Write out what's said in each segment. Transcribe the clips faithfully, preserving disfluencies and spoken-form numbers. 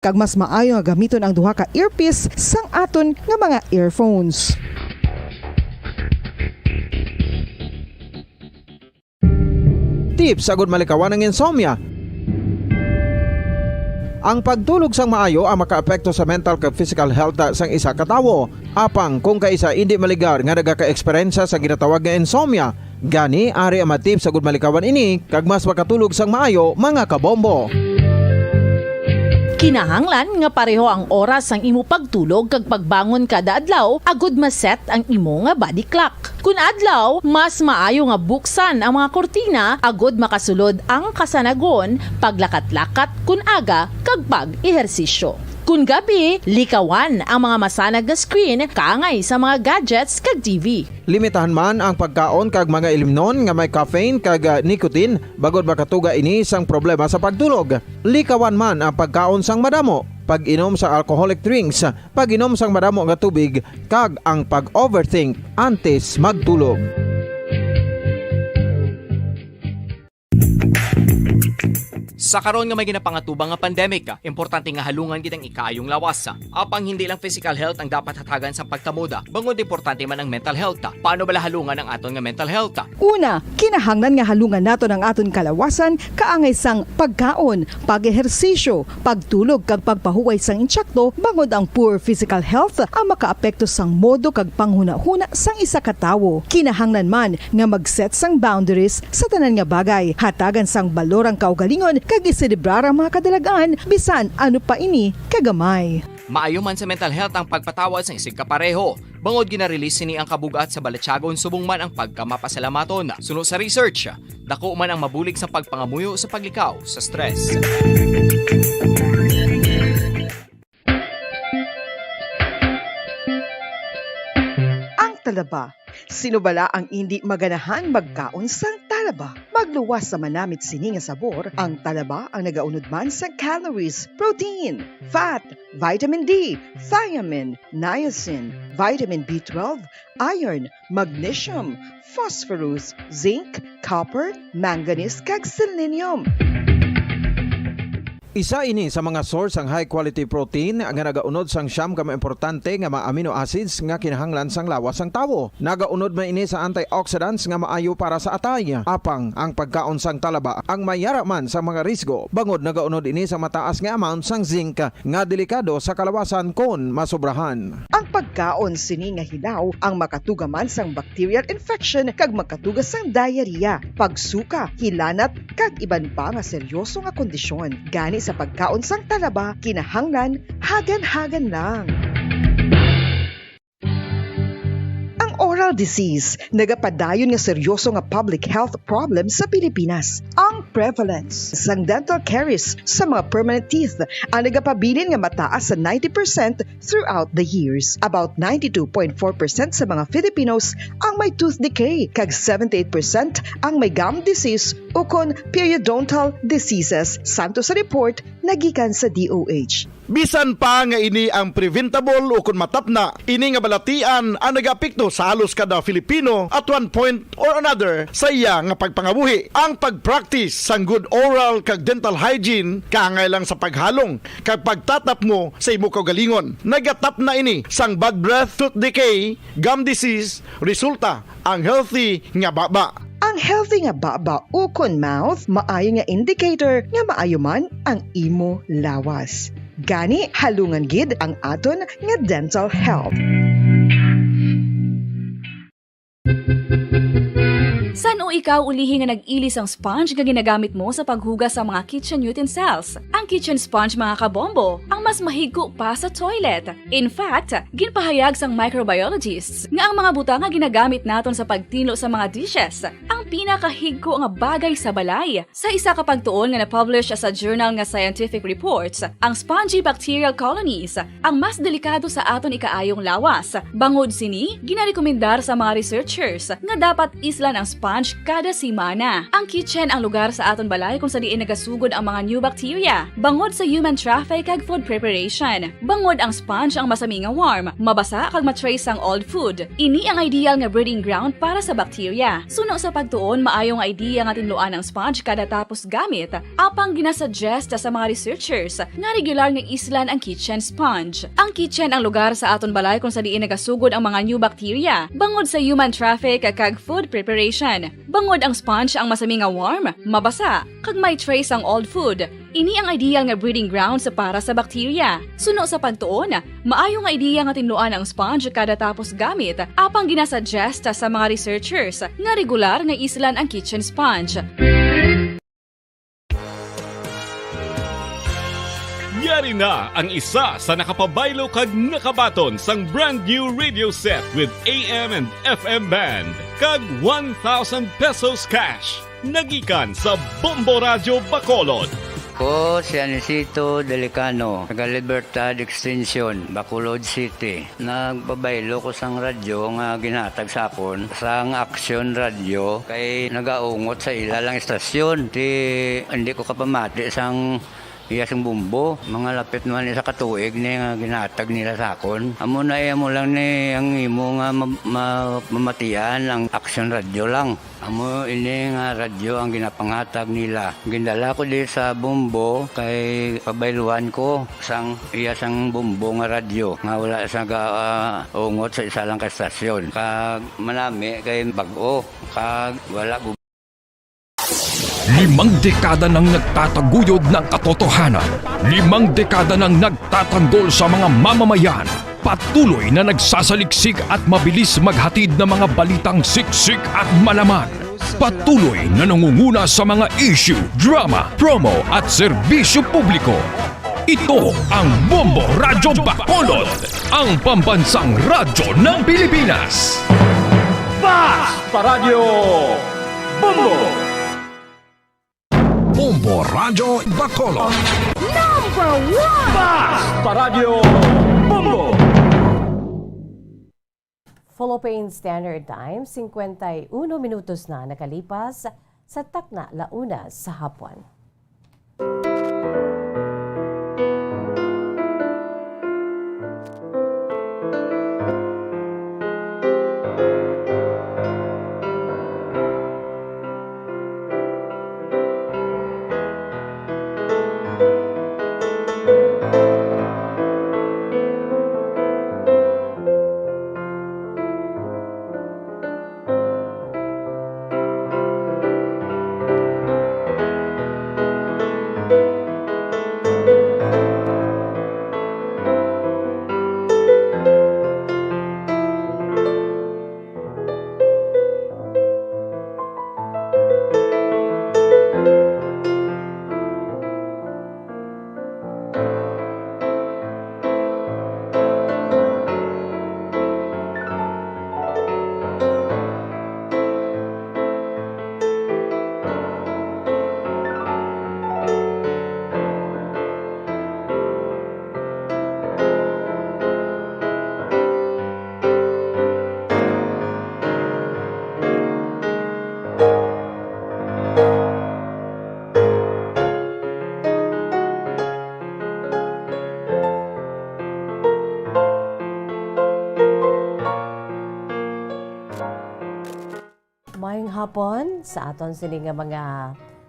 kag mas maayo nga gamiton ang duha ka earpiece sang aton nga mga earphones. Tips agud malikawan ang insomnia. Ang pagtulog sang maayo ang makaapekto sa mental kag physical health sang isa ka tawo. Apang kung kaisa indi maligar nga nagaka-eksperyensya sa ginatawag nga insomnia, gani ari ang mga tips agud malikawan ini kag mas makatulog sang maayo, mga kabombo. Kinahanglan nga pareho ang oras sang imo pagtulog kag pagbangon kada adlaw agud ma-set ang imo nga body clock. Kun adlaw, mas maayo nga buksan ang mga kurtina agud makasulod ang kasanagon, paglakat-lakat kun aga, kag pag-ehersisyo. Kun gabi, likawan ang mga masanag nga screen kaangay sa mga gadgets kag T V. Limitahan man ang pagkaon kag mga ilimnon nga may caffeine kag, ah, nicotine, bangod makatuga ini sang problema sa pagtulog. Likawan man ang pagkaon sang madamo, pag-inom sa alcoholic drinks, pag-inom sang madamo nga tubig, kag ang pag-overthink antes magtulog. Sa karon nga may ginapangatubang nga pandemic, importante nga halungan gid ang ikaayong lawas. Apang hindi lang physical health ang dapat hatagan sang pagtamod, bangod importante man ang mental health. Paano bala halungan ang aton nga mental health? Una, kinahanglan nga halungan naton ang aton kalawasan kaangay sang pagkaon, pag-ehersisyo, pagtulog kag pagpahuway sang insakto, bangod ang poor physical health ang makaapekto sang modo kag panghunahuna sang isa ka tawo. Kinahanglan man nga mag-set sang boundaries sa tanan nga bagay, hatagan sang balor ang kaugalingon kag iselebrar ang mga kadalag-an, bisan ano pa ini kagamay. Maayo man sa mental health ang pagpatawad sang isigkapareho, bangod gina-release sini ang kabug-at sa balatyagon subong man ang pagkamapasalamaton. Suno sa research, dako man ang mabulig sa pagpangamuyo sa paglikaw sa stress. Ang talaba. Sino bala ang indi maganahan magkaon sang talaba? Magluwas sa manamit sini nga sabor, ang talaba ang nagaunod man sa calories, protein, fat, vitamin D, thiamine, niacin, vitamin B twelve, iron, magnesium, phosphorus, zinc, copper, manganese, kag selenium. Isa ini sa mga source sang high quality protein nga nagaunod sang siyam ka mga importante nga mga amino acids nga kinahanglan sang lawas sang tawo. Nagaunod man ini sa antioxidants nga maayo para sa atay. Apang ang pagkaon sang talaba ang may yara man sa mga risgo, bangod nagaunod ini sa mataas nga amount sang zinc nga delikado sa kalawasan kon masobrahan. Ang pagkaon sini nga hilaw ang makatuga man sang bacterial infection kag makatuga sang diarrhea, pagsuka, hilanat, kag iban pa nga seryoso nga kondisyon. Gani sa pagkaon sang talaba, kinahanglan hagan-hagan lang. Ang oral disease nagapadayon nga seryoso nga public health problem sa Pilipinas. Ang prevalence sang dental caries sa mga permanent teeth ang nagapabilin nga mataas sa ninety percent throughout the years. About ninety-two point four percent sa mga Filipinos ang may tooth decay, kag seventy-eight percent ang may gum disease ukon periodontal diseases, santo sa report nga gikan sa D O H. Bisan pa nga ini ang preventable ukon matapna, ini nga balatian ang nagaapekto sa halos kada Filipino at one point or another sa iya nga pagpangabuhi. Ang pag-practice sang good oral kag dental hygiene kaangay lang sa paghalong kag pagtatapmo sa imo kaugalingon. Nagatapna ini sang bad breath, tooth decay, gum disease, resulta ang healthy nga baba. Ang healthy nga baba ukon mouth maayo nga indicator nga maayo man ang imo lawas. Gani, halungan gid ang aton nga dental health. San-o ikaw ulihi nga nag-ili sang sponge nga ginagamit mo sa paghugas sa mga kitchen utensils? Ang kitchen sponge, mga kabombo, ang mas mahigko pa sa toilet. In fact, ginpahayag sang microbiologists nga ang mga butang nga ginagamit naton sa pagtinlo sa mga dishes ang pinakahigko nga bagay sa balay. Sa isa ka pagtuon nga na-publish sa journal nga Scientific Reports, ang spongy bacterial colonies ang mas delikado sa aton ikaayong lawas. Bangod sini, ginarekomendar sa mga researchers nga dapat islan ang sponge kada semana. Ang kitchen ang lugar sa aton balay kung sa diin nagasugod ang mga new bacteria, bangod sa human traffic kag food preparation. Bangod ang sponge ang masami nga warm, mabasa kag ma-trace sang old food. Ini ang ideal nga breeding ground para sa bacteria. Suno sa pagtuon, Maayo nga idea nga tinluan ang sponge kada tapos gamit, apang ginasuggest sa mga researchers nga regular nga islan ang kitchen sponge. Ang kitchen ang lugar sa aton balay kung sa diin nagasugod ang mga new bacteria bangod sa human traffic kag food preparation. Bangod ang sponge ang masami nga warm, mabasa, kag may trace ang old food, ini ang ideal nga breeding grounds para sa bacteria. Suno sa pagtuon, maayo nga ideya nga tinluan ang sponge kada tapos gamit, apang ginasuggest sa mga researchers nga regular nga islan ang kitchen sponge. Yari na ang isa sa nakapabaylo kag nakabaton sang brand new radio set with A M and F M band kag one thousand pesos cash. Nagikan sa Bombo Radyo Bacolod. Ko si Anisito Delicano, taga Libertad Extension, Bacolod City. Nagpabaylo ko sang radyo nga ginhatag sa akon sang Action Radyo kay nagaungot sa ila lang istasyon. Ti hindi ko kapamati sang iya sing bumbo. Mga lapit naman isa ka tuig ni nga ginhatag nila sa akon. Amo na iya mo lang ni ang imo nga ma- ma- mamatian ang Action Radyo lang. Amo ini nga radyo ang ginapanghatag nila. Gindala ko di sa Bombo kay pabayluan ko sang iya sang Bombo nga radyo nga wala sa ga, ah, ungot sa isa lang ka estasyon. Kag manami kay bag-o kag wala gu- Limang dekada nang nagtataguyod ng katotohanan. Limang dekada nang nagtatanggol sa mga mamamayan. Patuloy na nagsasaliksik at mabilis maghatid ng mga balitang siksik at malaman. Patuloy na nangunguna sa mga issue, drama, promo at serbisyo publiko. Ito ang Bombo Radyo Bacolod, ang pambansang radyo ng Pilipinas. Basta Radyo Bombo! Bombo Radyo Bacolod. Number one! Basta Radyo Bombo! Philippine Standard Time, singkwenta y uno minutos na nakalipas sa takna la una sa hapon. Maayong hapon sa aton sini nga mga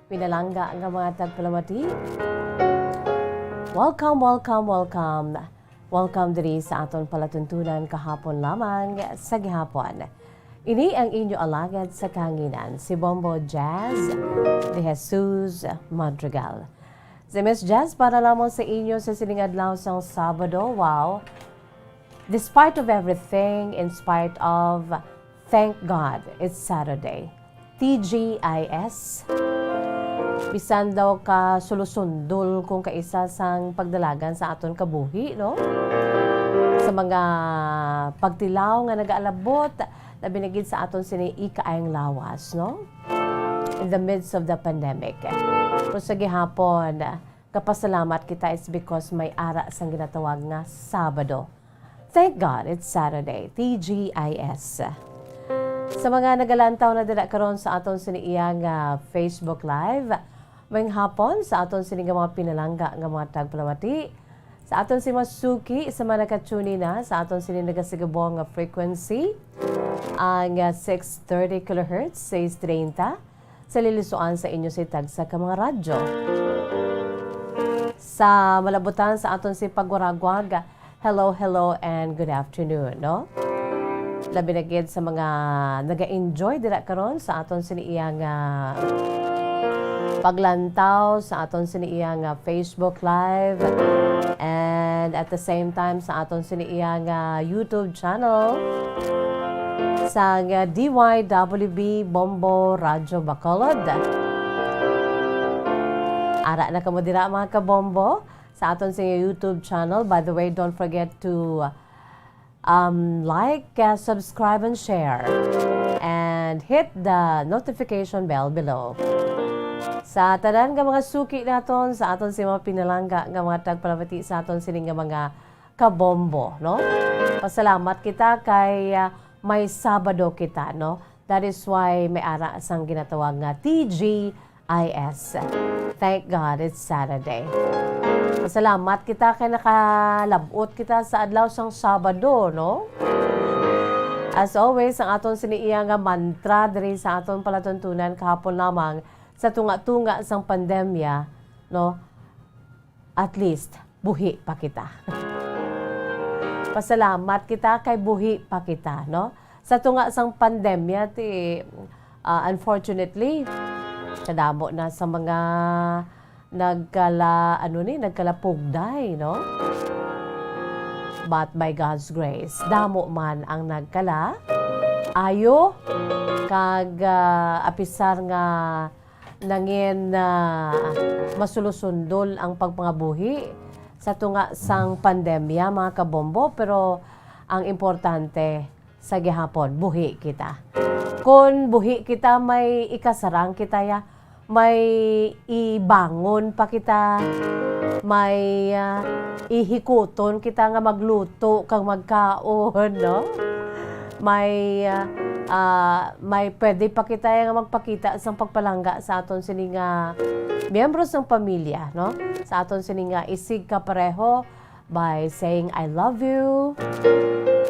pinalangga nga mga tagpalamati. Welcome, welcome, welcome. Welcome diri sa aton palatuntunan kahapon lamang sa gihapon. Ini ang inyo alagad sa kahanginan, si Bombo Jazz de Jesus Madrigal. Si Miss Jazz para lamang sa inyo sa sining adlaw sang Sabado. Wow! Despite of everything, in spite of, thank God it's Saturday. T G I S. Bisan daw ka sulusundol kung kaisa sang pagdalagan sa aton kabuhi, no? Sa mga pagtilaw nga nagaalabot, labi na gid sa aton sini ikaayong lawas, no? In the midst of the pandemic. Pero sa gihapon, kapasalamat kita, it's because may ara sang ginatawag nga Sabado. Thank God it's Saturday, T G I S. Sa mga nagalantaw na dira karon sa aton sini iya nga Facebook Live, maayong hapon sa aton sini nga mga pinalangga nga mga tagpalamati. Sa aton si masuki sa mga nakatune na sa aton sini nagasigubong nga frequency, ang, ah, six thirty kilohertz, sais treinta, sa lilisuan sa inyo si tagsa ka mga radyo. Sa malabutan sa aton si pagwaragwag, hello, hello, and good afternoon, no? Labi na gid sa mga naga-enjoy dira karon sa aton sini iya nga paglantaw sa aton sini iya nga Facebook Live, and at the same time sa aton sini iya nga YouTube channel sa nga D Y W B Bombo Radyo Bacolod. Ara na kamo dira, mga kabombo, sa aton sini YouTube channel. By the way, don't forget to um, like, uh, subscribe, and share. And hit the notification bell below. Sa tanan nga mga suki naton, sa aton si mga pinalangga nga mga tagpalabati sa aton sini nga mga kabombo, no? Pasalamat kita kay, uh, may Sabado kita, no? That is why may ara sang ginatawag nga T G I S. Thank God it's Saturday. Salamat kita kay nakalab-ot kita sa adlaw sang Sabado, no? As always, ang aton sini iya nga mantra diri sa aton palatuntunan kahapon lamang sa tunga-tunga sang pandemya, no? At least, buhi pa kita. Pasalamat kita kay buhi pa kita, no? Sa tunga sang pandemya, ti, ah, unfortunately, kadamo na sa mga nagkala, ano ni, nagkalapugday, no? But by God's grace, damo man ang nagkala ayo, kag, ah, apisar nga nangin, ah, masulusundol ang pagpangabuhi sa tunga sang pandemya, mga kabombo, pero ang importante, sa gihapon, buhi kita. Kon buhi kita, may ikasarang kita ya, may ibangon pa kita, may, ah, ihikuton kita nga magluto kag magkaon, no? May, ah, ah, may pwede pa kita nga magpakita sang pagpalangga sa aton sini nga miyembro sang pamilya, no? Sa aton sini nga isig kapareho by saying, "I love you,"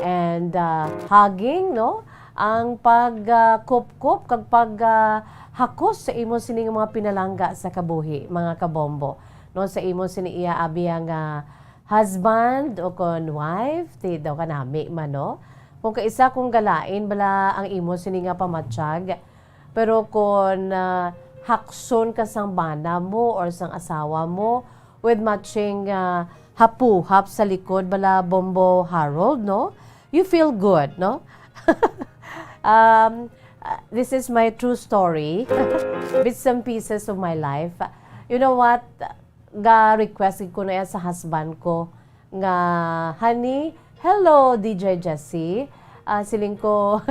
and, ah, hugging, no? Ang pag, ah, kupkop kag pag, ah, hakos sa imo sini nga mga pinalangga sa kabuhi, mga kabombo, no? Sa imo sini iya abi nga husband o kon wife, ti daw kanami man, no? Kung kaisa kung galain bala ang imo sini nga pamatyag, pero kon, ah, hakson ka sang bana mo or sang asawa mo with matching, ah, hapuhap sa likod bala, Bombo Harold, no? You feel good, no? Um, ah, this is my true story. Bits and pieces of my life. You know what? Ga-request gid ko na iya sa husband ko nga, "Honey, hello, D J Jessie." Ah, siling ko,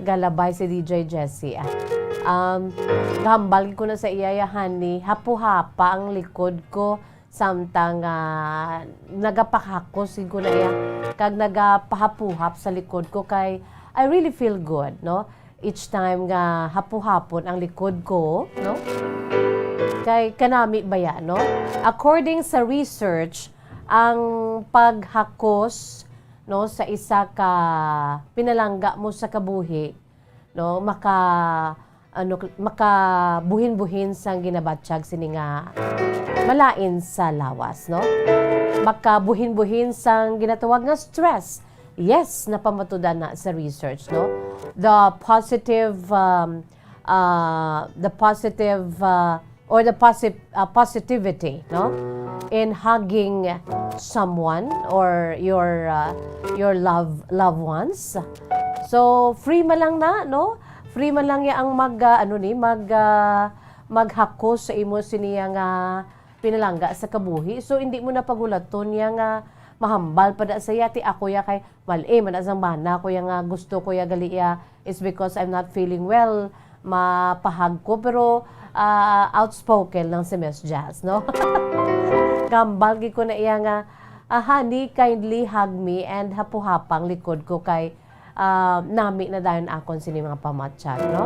galabay si D J Jessie, ah. Um, gahambal gid ko na sa iya ya, "Honey, hapuhapa ang likod ko, samtang, ah, nagapahakos gid ko na iya, kag nagapahapuhap sa likod ko, kay I really feel good, no?" Each time nga hapuhapon ang likod ko, no? Kay kanami baya, no? According sa research, ang paghakos, no, sa isa ka pinalangga mo sa kabuhi, no, maka, ano, makabuhin-buhin sang ginabatyag sini nga malain sa lawas, no? Makabuhin-buhin sang ginatawag nga stress. Yes, napamatudan na sa research, no? The positive, um, uh, the positive, uh, or the posi-, uh, positivity, no? In hugging someone or your, uh, your love, loved ones. So, free man lang na, no? Free man lang ya ang mag, uh, ano ni, mag, uh, maghakos sa imo siniya nga pinalangga sa kabuhi. So, hindi mo na pagulaton niya nga mahambal pa da sa iya, ti ako ya kay mal-i man na sang bana ko ya nga gusto ko ya gali ya is because I'm not feeling well, mapahag ko, pero, ah, outspoken lang si Miss Jazz, no? Gambal gid ko na iya nga, "Ah, honey, kindly hug me and hapuhapang likod ko kay ah, nami na dayon akon sini mga pamatyag, no?"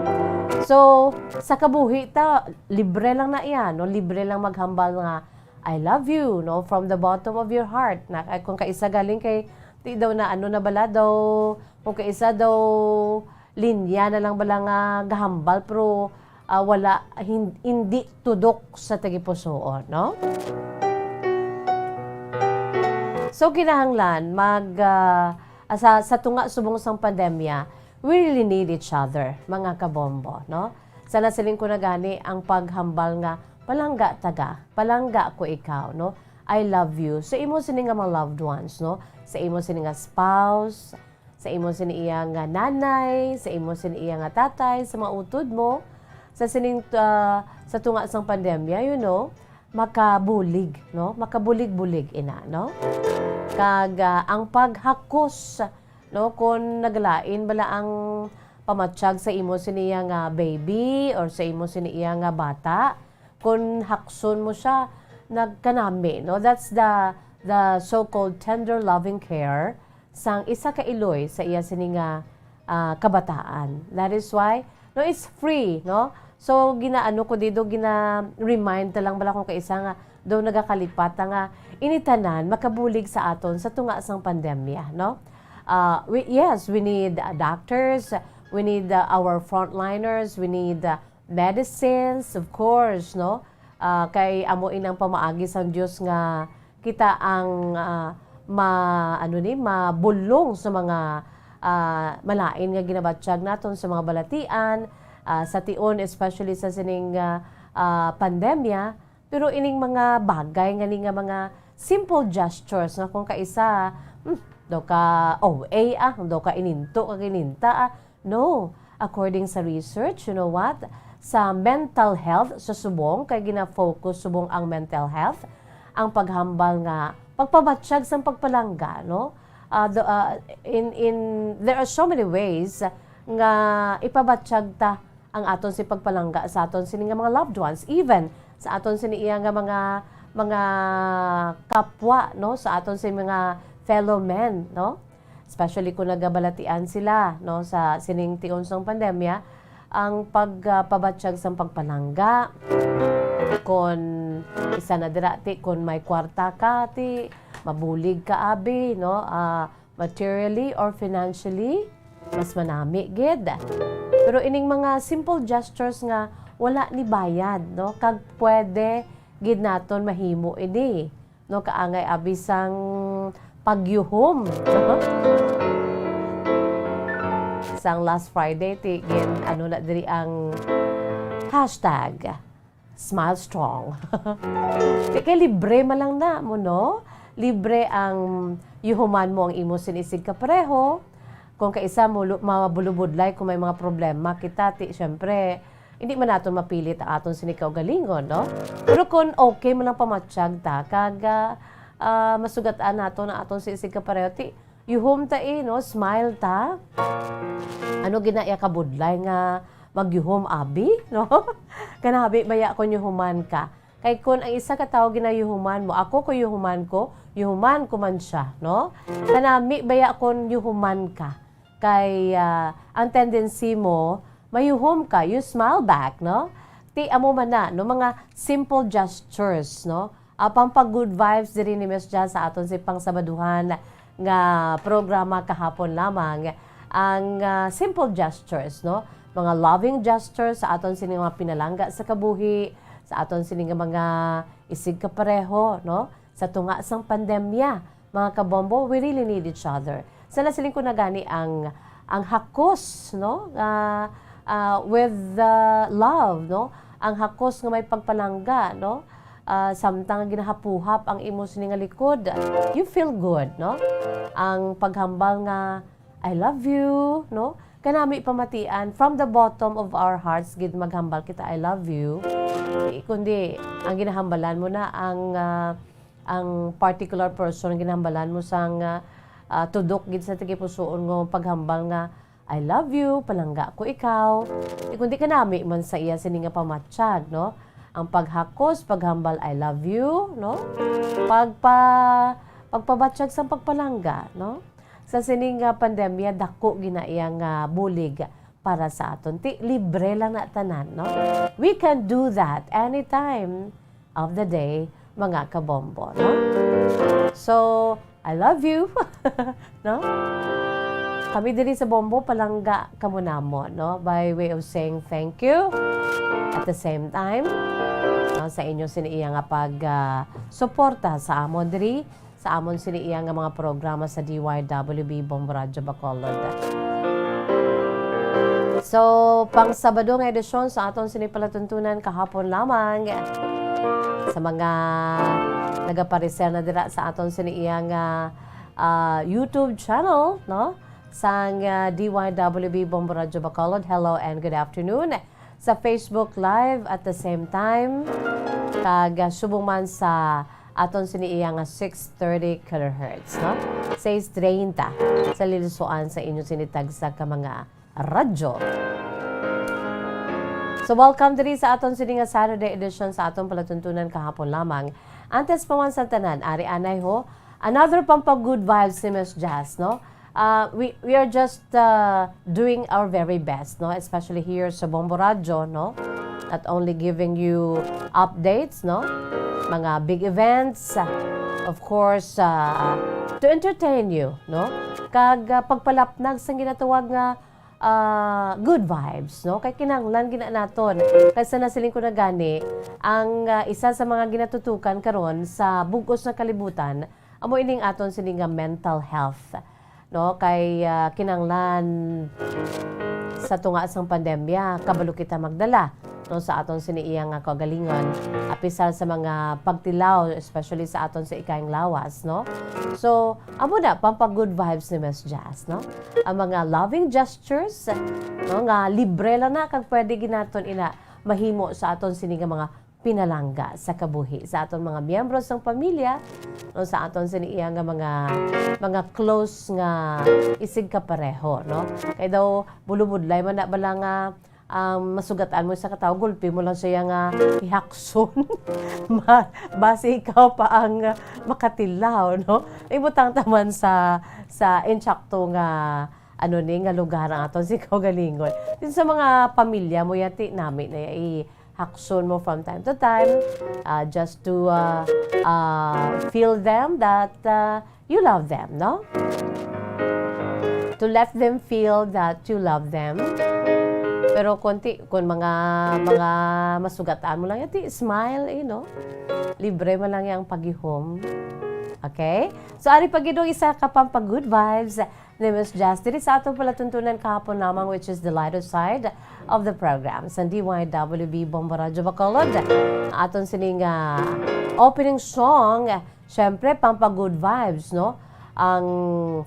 So, sa kabuhi ta, libre lang na iya, no? Libre lang maghambal nga, "I love you," no? From the bottom of your heart. Na, kung kaisa galing kay, di daw na ano na bala daw, kung kaisa daw linya na lang bala nga gahambal, pero, ah, wala, hin-, hindi tudok sa tagipusoon, no? So, kinahanglan mag, ah, sa, sa tunga subong sang pandemya, we really need each other, mga kabombo, no? Sa nasiling ko na gani ang paghambal nga, "Palangga ta ga, palangga ko ikaw," no? "I love you." Sa imo sini nga mga loved ones, no? Sa imo sini nga spouse, sa imo sini iya nga nanay, sa imo sini iya nga tatay, sa mga utod mo, sa sining, ah, sa tunga sang pandemya, you know, makabulig, no? Makabulig-bulig ina, no? Kag, ah, ang paghakos, no, kung naglain bala ang pamatyag sa imo sini iya nga baby or sa imo sini iya nga bata, kung hakson mo siya, nagkanami, no? That's the, the so-called tender loving care sang isa ka iloy sa iya sini nga, ah, kabataan. That is why, no, it's free, no? So, ginaano ko dito, gina-remind ta lang bala kung kaisa nga daw nagakalipat ta nga ini tanan makabulig sa aton sa tunga sang pandemya, no? Ah, we, yes, we need, uh, doctors, we need, uh, our frontliners, we need, uh, medicines, of course, no? Ah, kay amo inang pamaagi sang Dios nga kita ang, ah, ma-, ano ni, mabulong sa mga, ah, malain nga ginabatyag naton sa mga balatian, ah, sa tion, especially sa sining, ah, ah, pandemya. Pero ining mga bagay nga ni nga mga simple gestures nga kung kaisa, hmm, daw ka O A, ah, daw ka ininto, ka ininta, ah. No. According sa research, you know what? Sa mental health, sa subong, kay gina-focus subong ang mental health, ang paghambal nga pagpabatyag sang pagpalangga, no? Ah, the, ah, in, in, there are so many ways nga ipabatyag ta ang aton si pagpalangga sa aton sini nga mga loved ones, even sa aton sini iya nga mga, mga kapwa, no, sa aton sini mga fellow men, no, especially kung nagabalatian sila, no, sa sining tion sang pandemya, ang pagpabatyag sang pagpalangga, kon isa na dira, ti, kon may kwarta ka, ti, mabulig ka abi, no, ah, materially or financially, mas manami gid. Pero ining mga simple gestures nga wala ni bayad, no? Kag pwede gid naton mahimo ini, no? Kaangay abi sang pagyuhom. Sang last Friday, ti gin, ano na diri ang hashtag. Smile strong. Di kay libre man lang na mo, no? Libre ang yuhuman mo ang imo sin isig kapareho. Kung kaisa mo lu-, mabulubudlay kung may mga problema kita, ti, syempre, hindi man naton mapilit ang aton sini kaugalingon, no? Pero kung okay man ang pamatyag ta, kag, ah, ah, masugat-an naton ang aton sin isig kapareho, ti, yuhom ta, eh, no? Smile ta. Ano gina iya kabudlay nga magyuhom, abi, no? Kanabi baya kon yuhuman ka. Kay kon ang isa ka tawo ginayuhuman mo, ako ko yuhuman ko, yuhuman ko man siya, no? Kanami baya kon yuhuman ka. Kay, ah, ang tendency mo, mayuhom ka, you smile back, no? Ti amo man na, no? Mga simple gestures, no? Ah, pampag-good vibes diri ni Miss Jazz sa aton si pangsabaduhan nga programa kahapon lamang, ang, ah, simple gestures, no? Mga loving gestures sa aton sini nga mga pinalangga sa kabuhi, sa aton sini nga mga isig kapareho, no? Sa tunga sang pandemya, mga kabombo, we really need each other. Sa nasiling ko na gani ang, ang hakos, no? Nga, ah, with the love, no? Ang hakos nga may pagpalangga, no? Ah, samtang ginahapuhap ang imo sini nga likod, you feel good, no? Ang paghambal nga, "I love you," no? Kanami pamatian, from the bottom of our hearts gid maghambal kita, "I love you." Kundi ang ginahambalan mo na ang, ah, ang particular person, ang ginahambalan mo sang, ah, ah, tudok gid sa tagipusoon nga paghambal nga, "I love you, palangga ko ikaw." Di kundi kanami man sa iya sini nga pamatyag, no? Ang paghakos, paghambal, "I love you," no? Pagpa-, pagpabatyag sang pagpalangga, no? Sa sini nga pandemya, dako gina iya nga bulig para sa aton. Ti, libre lang na tanan, no? We can do that anytime of the day mga kabombo, no? So, I love you, no? Kami diri sa Bombo, palangga kamo namon, no? By way of saying thank you. At the same time, no, sa inyo sini iya nga pag, ah, suporta sa amon diri, sa amon sini iya nga mga programa sa D Y W B Bombo Radyo Bacolod. So, pang Sabado nga edisyon sa aton sini palatuntunan kahapon lamang. Sa mga nagapareser na dira sa aton sini iya nga, ah, YouTube channel, no? Sang, ah, D Y W B Bombo Radyo Bacolod, hello and good afternoon. Sa Facebook Live at the same time, kag, ah, subong man sa aton sini iya nga six thirty kilohertz, no? Seis treinta sa lilusuan sa inyo sini tagsa ka mga radyo. So, welcome diri sa aton sini nga Saturday edition sa aton palatuntunan kahapon lamang. Antes pa man sa tanan, ari anay ho, another pampag-good vibes ni Miss Jazz, no? Uh, we, we are just, uh, doing our very best, no? Especially here sa Bombo Radyo, no? Not only giving you updates, no? Mga big events, uh, of course, uh, to entertain you, no? Kag, uh, pagpalapnag sang ginatawag nga, uh, good vibes, no? Kay kinahanglan gina naton. Kay sa nasiling ko na gani, ang, uh, isa sa mga ginatutukan karon sa bug-os nga kalibutan, amo ining aton sini nga mental health, no? Kay, ah, kinahanglan sa tunga sang pandemya, kabalo kita magdala, no, sa aton sini iya nga kaugalingon, apisar sa mga pagtilaw, especially sa aton sa ikayang lawas, no? So, amo na, pampag-good vibes ni Miss Jazz, no? Ang mga loving gestures, no, nga libre lang na, kag pwede ginaton ina mahimo sa aton sini nga mga pinalangga sa kabuhi sa aton mga miyembro sang pamilya, no, sa aton sini iya nga mga, mga close nga isig kapareho, no? Kay daw bulubudlay man na bala nga, um, masugatan mo sa katawo, gulpi mo lang siya nga ihakson. Ma-, basi ikaw pa ang makatilaw, no? Ibutang taman sa, sa insakto nga ano ni nga lugar ang aton sini kaugalingon. Din sa mga pamilya mo yati, nami na ya, ihakson mo from time to time, ah, just to, ah, ah, feel them that, ah, you love them, no? To let them feel that you love them. Pero kung ti-, kung mga, mga masugatan mo lang yati, smile, eh, no? Libre man lang yang pagihom. Okay? So, ari pa gid ang isa ka pampag-good vibes ni Miss Jazz diri sa aton palatuntunan kahapon lamang, which is the lighter side of the program sa D Y W B Bombo Radyo Bacolod. Aton sining, ah, opening song, syempre, pampag-good vibes, no? Ang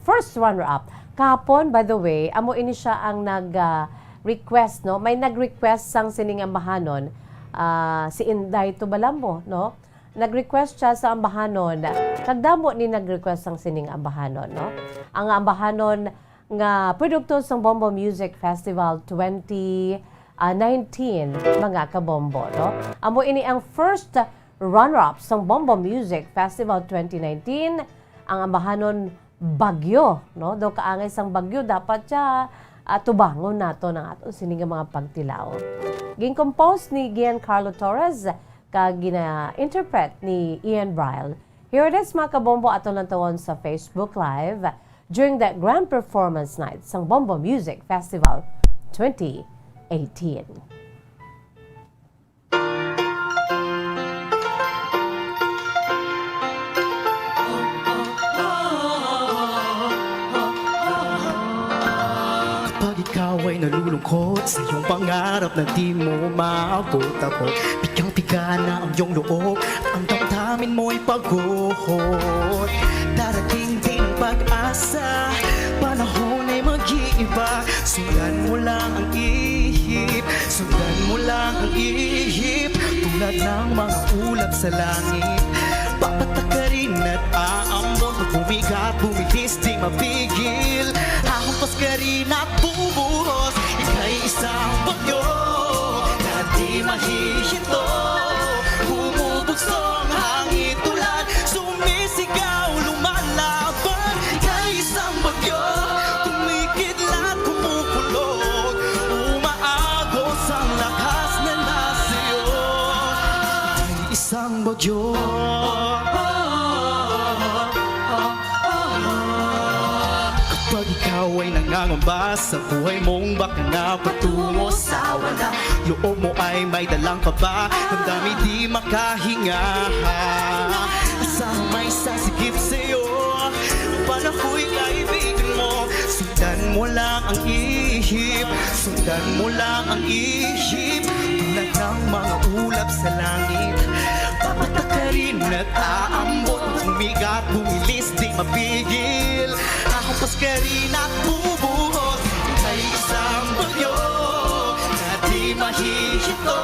first runner-up. Kahapon, by the way, amo ini siya ang nag, ah, request, no? May nag-request sang sining ambahanon, ah, si Inday Tubalambo, no? Nag-request siya sa ambahanon. Kag damo ni nag-request sang sining ambahanon, no? Ang ambahanon nga produkto sang Bombo Music Festival twenty nineteen, mga kabombo, no? Amo ini ang first runner-up sang Bombo Music Festival twenty nineteen, ang ambahanon Bagyo, no? Daw kaangay sang bagyo, dapat siya, ah, tubangon nato ang aton sini nga mga pagtilaw. Gin-compose ni Giancarlo Torres, kag gina-interpret ni Ian Bryle. Here it is, mga kabombo, aton lantawon sa Facebook Live during the grand performance night sang Bombo Music Festival twenty eighteen. Kapag ikaw ay nalulungkot sa iyong pangarap na di mo maabot-abot, pigang-piga na ang iyong loob, ang damdamin mo'y pagod. Darating din ang pag-asa, panahon ay mag-iiba. Sundan mo lang ang ihip, sundan mo lang ang ihip. Tulad ng mga ulap sa langit, papatak ka rin at aambon. Pag bumigat, bumitis, di mapigil, hahampas ka rin at bubuhos. Ika'y isang bagyo na di mahihinto. Bumubugso ang hangin, tulad, sumisigaw, lumalaban. Ika'y isang bagyo, kumikidlat, kumukulot, umaagos ang lakas na nasa iyo. Ika'y isang bagyo. Away nangangamba sa buhay mong baka na patungo sa wala. Loob mo ay may dalang kaba, damdamin di makahinga. Sa may sasigip sa'yo, panakoy kaibigan mo. Sundan mo lang ang ihip, sundan mo lang ang ihip. Tulad ng mga ulap sa langit, papatakarin at aambon. Bumigat, bumilis, di mapigil. Ahong paskarin at bubuhos kay isang bagyo na di mahihito.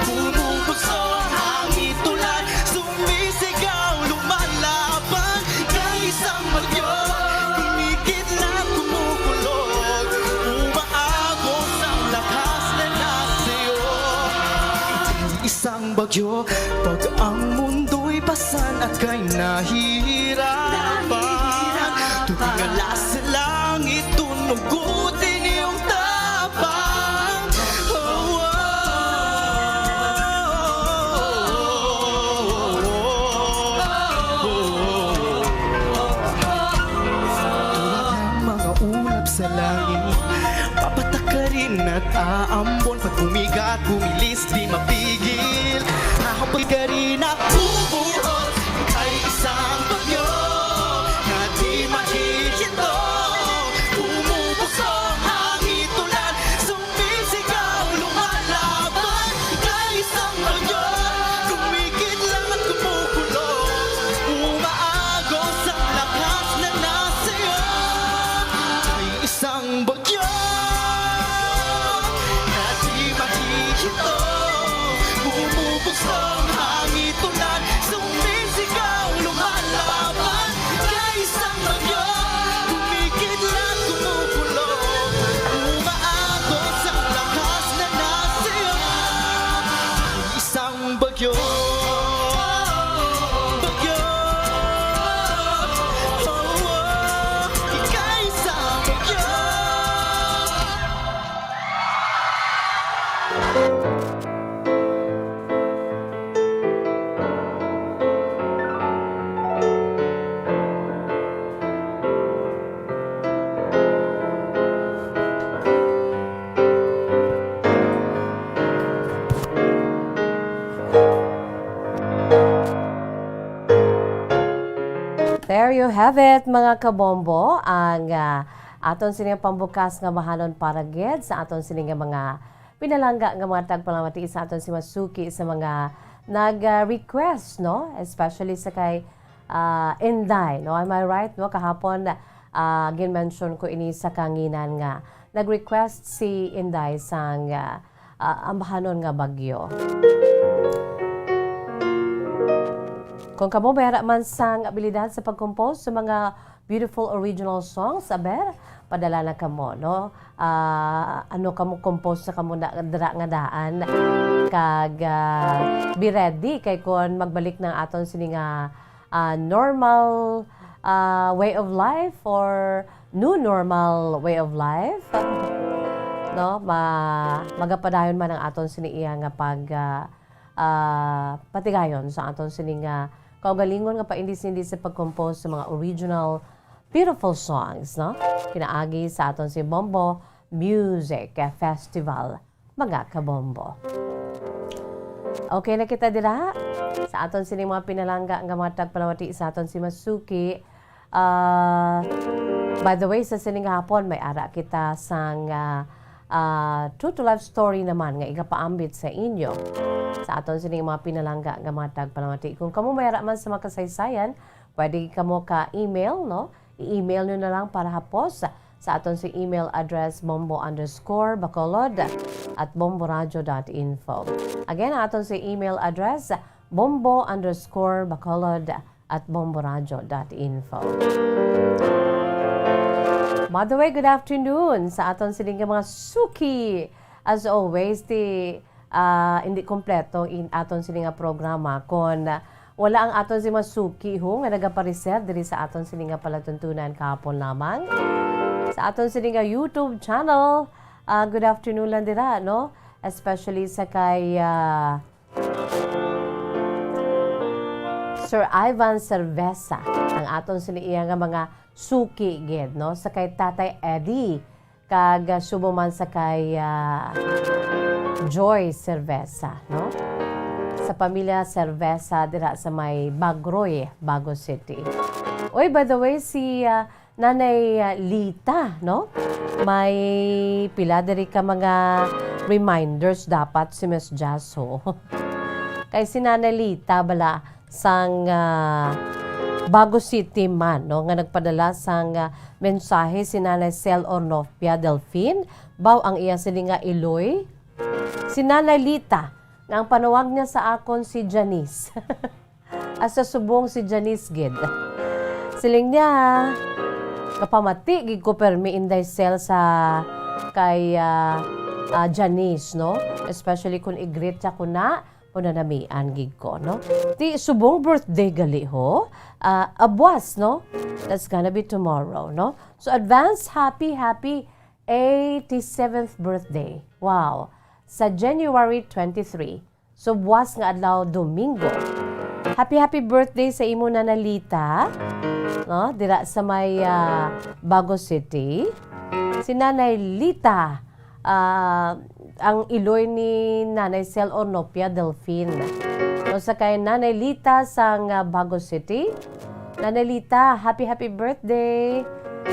Bumubuso ang hangin, tulad sumisigaw, lumalaban kay isang bagyo. Kumikidlat, kumukulog, umaagos ang lakas na nasa'yo. Isang bagyo, pag ang mundo'y pasan at kay nahihirapan, tumingala sa langit, tunugutin iyong tapang. Oh, oh, oh, oh, oh, oh. Tulad ng mga ulap sa langit, papatakarin at aambon. Pag bumigat, bumilis, di mapigil. Ahong paskarin at bubuhos kay isang bagyo na di mahihito. Bumubuso ang hangin, tulad sumisigaw, lumalaban kay isang bagyo. Kumikidlat, kumukulog, umaagos ang lakas na nasa'yo. Kay isang bagyo na di mahihito. Bumubuso ang hangin, tulad sumisigaw, lumalaban kay isang bagyo. Kumikidlat, kumukulog, umaagos ang lakas na nasa'yo. Isang bagyo, bagyo, oh, oh, ikaw isang bagyo. There you have it, mga kabombo, ang, ah, aton sini nga pambukas nga bahanon para gid sa aton sini nga mga pinalangga nga mga tagpalamati sa aton si masuki sa mga nag, ah, request, no? Especially sa kay, ah, Inday, no? Am I right, no? Kahapon, ah, gin-mention ko ini sa kanginan nga nag-request si Inday sang, ah, ah, ambahanon nga bagyo. Kung kamo may ara man sang abilidad sa pag-compose sa mga beautiful original songs, aber, padala na kamo, no? Ah, ano kamo, compose na kamo na, dira nga daan. Kag, ah, be ready kay kon magbalik na aton sini nga, ah, normal, ah, way of life or new normal way of life, no? Ma-, magapadayon man ang aton sini iya nga pag, ah, ah, patigayon sa aton sini nga kaugalingon nga paindis-indis sa pag-compose sa mga original beautiful songs, no? Pinaagi sa aton si Bombo Music Festival, mga kabombo. Okay na kita dira sa aton sini mga pinalangga nga mga tagpalamati sa aton si Masuki. Ah, by the way, sa sining hapon, may ara kita sang, ah, ah, true to life story naman nga igapaambit sa inyo sa aton sining mga pinalangga nga mga tagpalamati. Kung kamo may ara man sa mga kasaysayan, pwede kamo ka-email, no? I-email nyo na lang para hapos sa aton si email address, bombo underscore bacolod at bomboradio dot info. Again, ang aton si email address, bombo underscore bacolod at bomboradio dot info. By the way, good afternoon sa aton sini nga mga suki. As always, ti, ah, hindi kompleto in aton sini nga programa kon, ah, wala ang aton si mga suki ho nga nagapareser diri sa aton sini nga palatuntunan kahapon lamang. Sa aton sini nga YouTube channel, ah, good afternoon lang dira, no? Especially sa kay, ah, Sir Ivan Cerveza, ang aton sini iya nga mga suki gid, no? Sa kay Tatay Eddie, kag, ah, subong man sa kay, ah, Joy Cerveza, no? Sa pamilya Cerveza dira sa may Bagroy, Bago City. Oy, by the way, si, ah, Nanay, ah, Lita, no? May pila diri ka mga reminders dapat si Miss Jazz, ho. Kay si Nanay Lita bala sang, ah, Bago City man, no, nga nagpadala sang, ah, mensahe si Nanay Cel Ornopia Delfin, baw ang iya sini nga iloy. Si Nanay Lita, nga ang panawag niya sa akon si Janice. Asa subong si Janice gid. Siling niya, kapamati gid ko permi Inday Cel sa kay, ah, ah, Janice, no? Especially kung i-greet siya ko na, pananamian gid ko, no? Ti subong birthday gali ho, ah, abuas, no? That's gonna be tomorrow, no? So advance happy, happy eighty-seventh birthday. Wow. Sa January twenty-three. So buwas nga adlaw, Domingo. Happy, happy birthday sa imo, Nanay Lita. No? Dira sa may, ah, Bago City. Si Nanay Lita, ah, ang iloy ni Nanay Cel Ornopia Delfin. No, sa kay Nanay Lita sang, ah, Bago City. Nanay Lita, happy, happy birthday.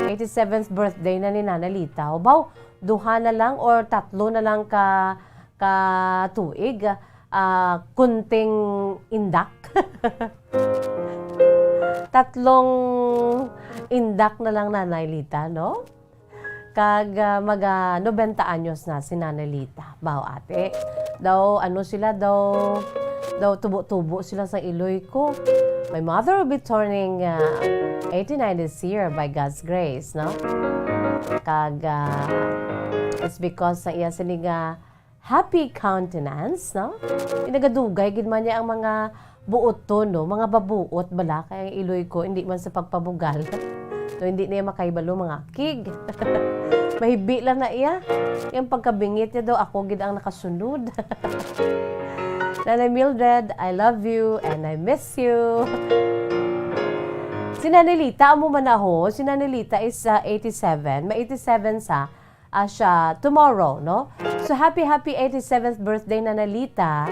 Eighty-seventh birthday na ni Nanay Lita. Hubaw, duha na lang or tatlo na lang ka, ka tuig, ah, kunting indak. Tatlong indak na lang, Nanay Lita, no? Kag, ah, maga nobenta anyos na si Nanay Lita. Baw, ate. Daw, ano sila, daw, daw tubo-tubo sila sa iloy ko. My mother will be turning, ah, eighty-nine this year by God's grace, no? Kag, ah, it's because sa iya sini nga happy countenance, no? Inagadugay gid man niya ang mga buoton, no? Mga babuot bala, kay ang iloy ko, hindi man sa pagpabugal. No, hindi niya makahibalo, mga kig. Mahibi lang na iya. Yung pagkabingit niya daw, ako gid ang nakasunod. Nanay Mildred, I love you and I miss you. Si Nanay Lita, amo man na ho. Si Nanay Lita is, uh, eighty-seven. Ma eighty-seven sa, ah, siya tomorrow, no? So, happy, happy eighty-seventh birthday, Nanay Lita.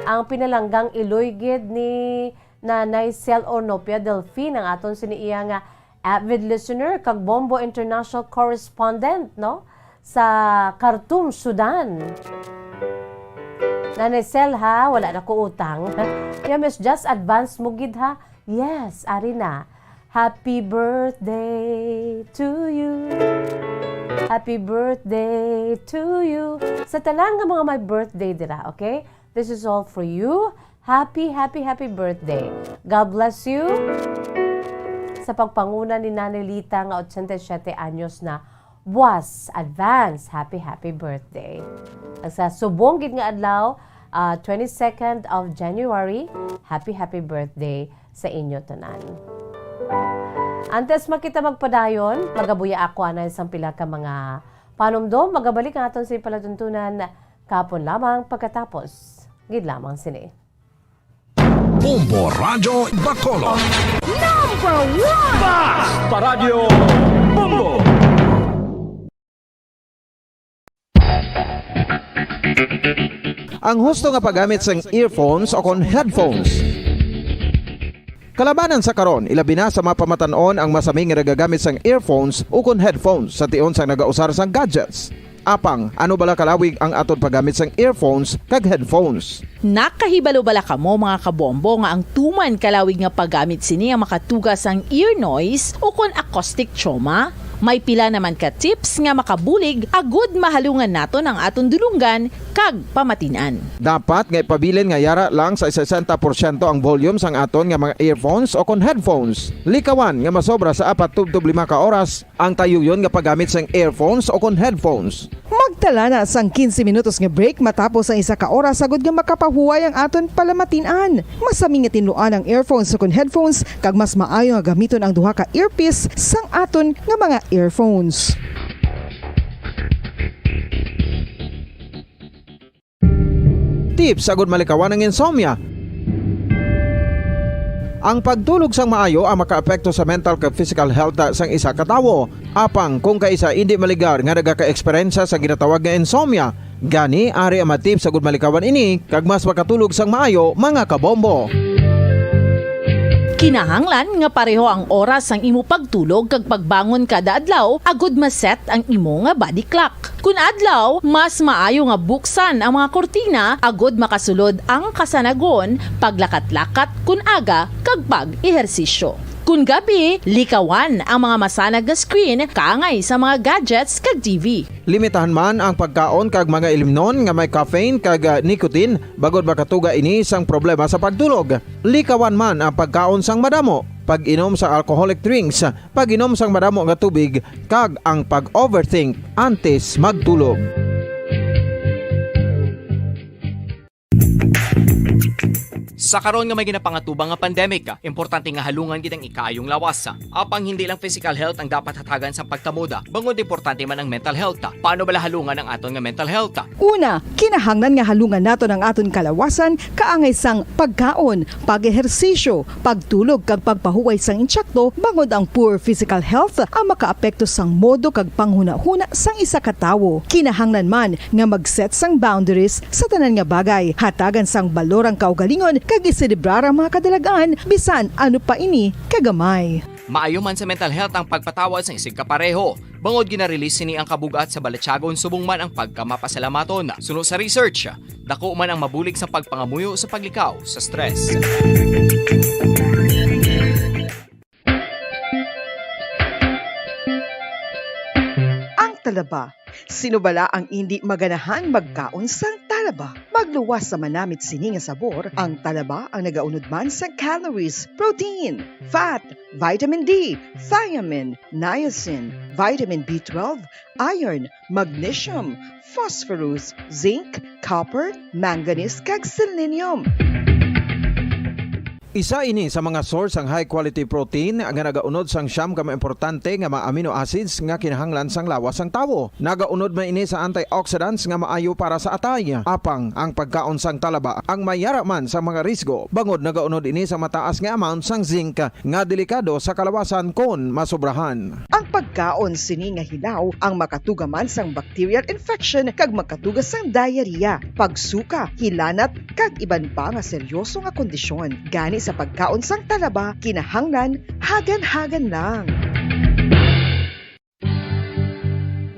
Ang pinalanggang iloy gid ni Nanay Cel Ornopia Delfin, ang aton sini iya nga avid listener, kag Bombo International Correspondent, no? Sa Khartoum, Sudan. Nanay Cel, ha, wala na ko utang. Kaya, Miss Jazz, advance mo gid, ha? Yes, ari na. Happy birthday to you. Happy birthday to you. Sa tanan nga mga may birthday dira, okay? This is all for you. Happy, happy, happy birthday. God bless you. Sa pagpanguna ni Nanay Lita nga ochenta y siete anyos na, buwas, advance, happy, happy birthday. Kag sa subong gid nga adlaw, ah, twenty-second of January, happy, happy birthday sa inyo tanan. Antes makita magpadayon, magabuya ako anay sang pila ka mga panumdom. Magabalik ang aton sa palatuntunan kapon lamang pagkatapos. Gid lamang sini. Bombo Radyo Bacolod. Number one! Basta Radyo Bombo. Ang husto nga paggamit sang earphones o kon headphones. Kalabanan sa karon, ilabi na sa mga pamatan-on ang masami nga nagagamit sang earphones o kon headphones sa tion sang nagausar sang gadgets. Apang, ano bala kalawig ang aton paggamit sang earphones kag headphones? Nakahibalo bala kamo, mga kabombo, nga ang tuman kalawig nga paggamit sini ang makatuga sang ear noise o kon acoustic trauma? May pila naman ka tips nga makabulig agud mahalungan naton ang aton dulonggan kag pamatin-an. Dapat nga ipabilin nga yara lang sa sesenta porsyento ang volume sang aton nga mga earphones o kon headphones. Likawan nga masobra sa apat tubtob lima ka oras ang tayuyon nga paggamit sang earphones o kon headphones. Magtala na sang quince minutos nga break matapos ang isa ka oras, agud nga makapahuway ang aton palamatin-an. Masami nga tinluan ang earphones o kon headphones, kag mas maayo nga gamiton ang duha ka earpiece sang aton nga mga earphones. Tips agud malikawan ang insomnia. Ang pagtulog sang maayo ang makaapekto sa mental kag physical health sang isa ka tawo. Apang kung kaisa indi maligar nga nagakaeksperyensya sa ginatawag nga insomnia, gani ari ang mga tips agud malikawan ini kag mas makatulog sang maayo, mga kabombo. Kinahanglan nga pareho ang oras sang imo pagtulog kag pagbangon kada adlaw agud ma-set ang imo nga body clock. Kun adlaw, mas maayo nga buksan ang mga kurtina agud makasulod ang kasanagon, paglakat-lakat kun aga, kag pag-ehersisyo. Kun gabi, likawan ang mga masanag nga screen kaangay sa mga gadgets kag T V. Limitahan man ang pagkaon kag mga ilimnon nga may caffeine kag, ah, nicotine, bangod makatuga ini sang problema sa pagtulog. Likawan man ang pagkaon sang madamo, pag-inom sa alcoholic drinks, pag-inom sang madamo nga tubig, kag ang pag-overthink antes magtulog. Sa karon nga may ginapangatubang nga pandemic, importante nga halungan gid ang ikaayong lawas. Apang hindi lang physical health ang dapat hatagan sa pagkamoda, bangod importante man ang mental health. Paano bala halungan ang aton nga mental health? Una, kinahanglan nga halungan naton ang aton kalawasan kaangay sang pagkaon, pag-ehersisyo, pagtulog kag pagpahuway sang insakto, bangod ang poor physical health ang makaapekto sang modo kag panghunahuna sang isa ka tawo. Kinahanglan man nga mag-set sang boundaries sa tanan nga bagay, hatagan sang balor ang kaugalingon kag iselebrar ang mga kadalag-an bisan ano pa ini kagamay. Maayo man sa mental health ang pagpatawad sang isigkapareho, bangod gina-release sini ang kabug-at sa balatyagon subong man ang pagkamapasalamaton. Suno sa research, dako man ang mabulig sa pagpangamuyo sa paglikaw sa stress. Ang talaba. Sino bala ang indi maganahang magkaon sang talaba? Magluwas sa manamit sini nga sabor, ang talaba ang nagaunod man sang calories, protein, fat, vitamin D, thiamine, niacin, vitamin B twelve, iron, magnesium, phosphorus, zinc, copper, manganese, kag selenium. Isa ini sa mga source sang high quality protein nga nagaunod sang siyam ka mga importante nga mga amino acids nga kinahanglan sang lawas sang tawo. Nagaunod man ini sa antioxidants nga maayo para sa atay. Apang ang pagkaon sang talaba ang may yara man sang mga risgo, bangod nagaunod ini sa mataas nga amount sang zinc nga delikado sa kalawasan kon masobrahan. Ang pagkaon sini nga hilaw ang makatuga man sang bacterial infection kag makatuga sang diarrhea, pagsuka, hilanat, kag iban pa nga seryoso nga kondisyon. Gani sa pagkaon sang talaba, kinahanglan hagan-hagan lang.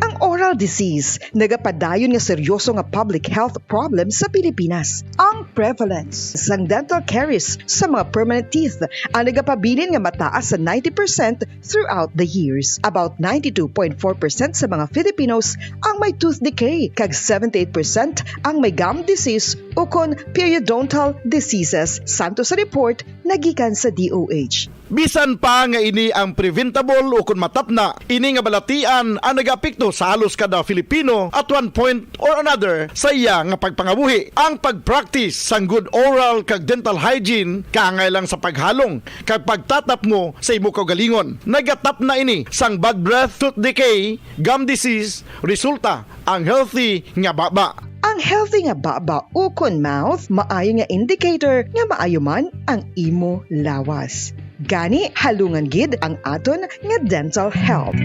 Ang oral disease nagapadayon nga seryoso nga public health problem sa Pilipinas. Ang prevalence sang dental caries sa mga permanent teeth ang nagapabilin nga mataas sa ninety percent throughout the years. About ninety-two point four percent sa mga Filipinos ang may tooth decay, kag seventy-eight percent ang may gum disease ukon periodontal diseases, santo sa report nga gikan sa D O H. Bisan pa nga ini ang preventable ukon matapna, ini nga balatian ang nagaapekto sa halos kada Filipino at one point or another sa iya nga pagpangabuhi. Ang pag-practice sang good oral kag dental hygiene kaangay lang sa paghalong kag pagtatapngo sa imo kaugalingon. Nagatapna ini sang bad breath, tooth decay, gum disease, resulta ang healthy nga baba. Ang healthy nga baba ukon mouth maayo nga indicator nga maayo man ang imo lawas. Gani, halungan gid ang aton nga dental health.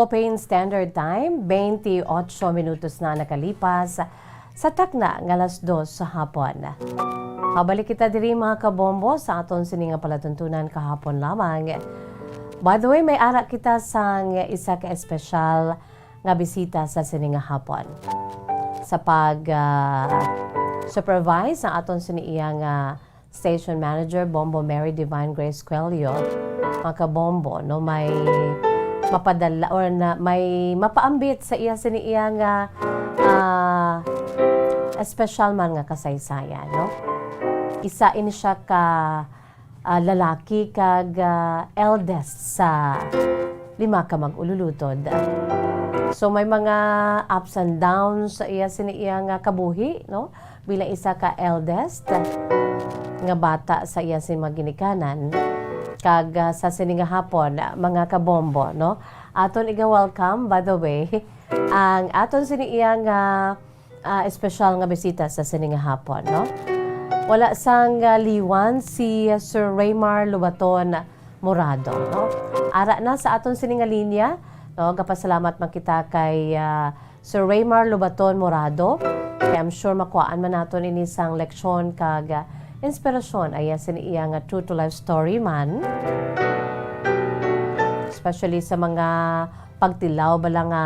Philippine Standard Time, twenty-eight minutos na nakalipas sa takna nga alas dos sa hapon. Mabalik kita diri, mga kabombo, sa aton sini nga palatuntunan kahapon lamang. By the way, may ara kita sang isa ka espesyal nga bisita sa sini nga hapon. Sa pag, ah, supervise sa aton sini iya nga station manager, Bombo Mary Divine Grace Coelho, mga kabombo, no, may mapadala or na, may mapaambit sa iya sini iya nga, ah, espesyal man nga kasaysayan, no? Isa ini siya ka, ah, lalaki kag, ah, eldest sa lima ka mag-ululutod. So, may mga ups and downs sa iya sini iya nga kabuhi, no? Bilang isa ka eldest nga bata sa iya sini mga ginikanan. Kag, ah, sa sini nga hapon, ah, mga kabombo, no? Aton iga-welcome, by the way, ang aton sini iya nga, ah, espesyal nga bisita sa sini nga hapon, no? Wala sang, ah, liwan si Sir Raymar Lobaton Morado, no? Ara na sa aton sini nga linya, no? Gapasalamat man kita kay, ah, Sir Raymar Lobaton Morado. Kay I'm sure makuhaan man naton ini sang leksyon kag, ah, inspirasyon, aya sini iya nga true to life story man. Especially sa mga pagtilaw bala nga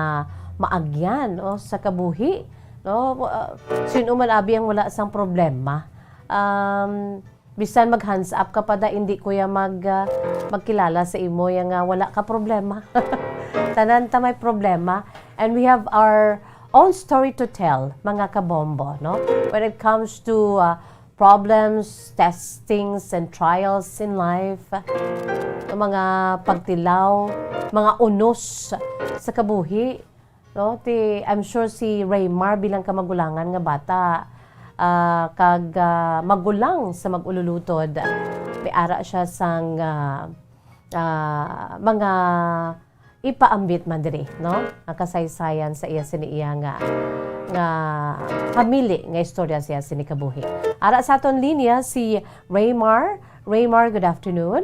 maagyan, no, sa kabuhi, no? Ah, sino man abi ang wala sang problema? Um, bisan mag-hands up ka pa da, hindi ko ya mag, ah, magkilala sa imo ya nga wala ka problema. Tanan ta may problema, and we have our own story to tell, mga kabombo, no? When it comes to, ah, problems, testings, and trials in life, ang mga pagtilaw, mga unos sa kabuhi, no? Ti, I'm sure si Raymar bilang kamagulangan nga bata, ah, kag, ah, magulang sa mag-ululutod, may ara siya sang, ah, ah, mga ipaambit man diri, no? Ang kasaysayan sa iya sini iya nga, nga hamili nga istorya siya sini kabuhi. Ara sa aton linya si Raymar. Raymar, good afternoon.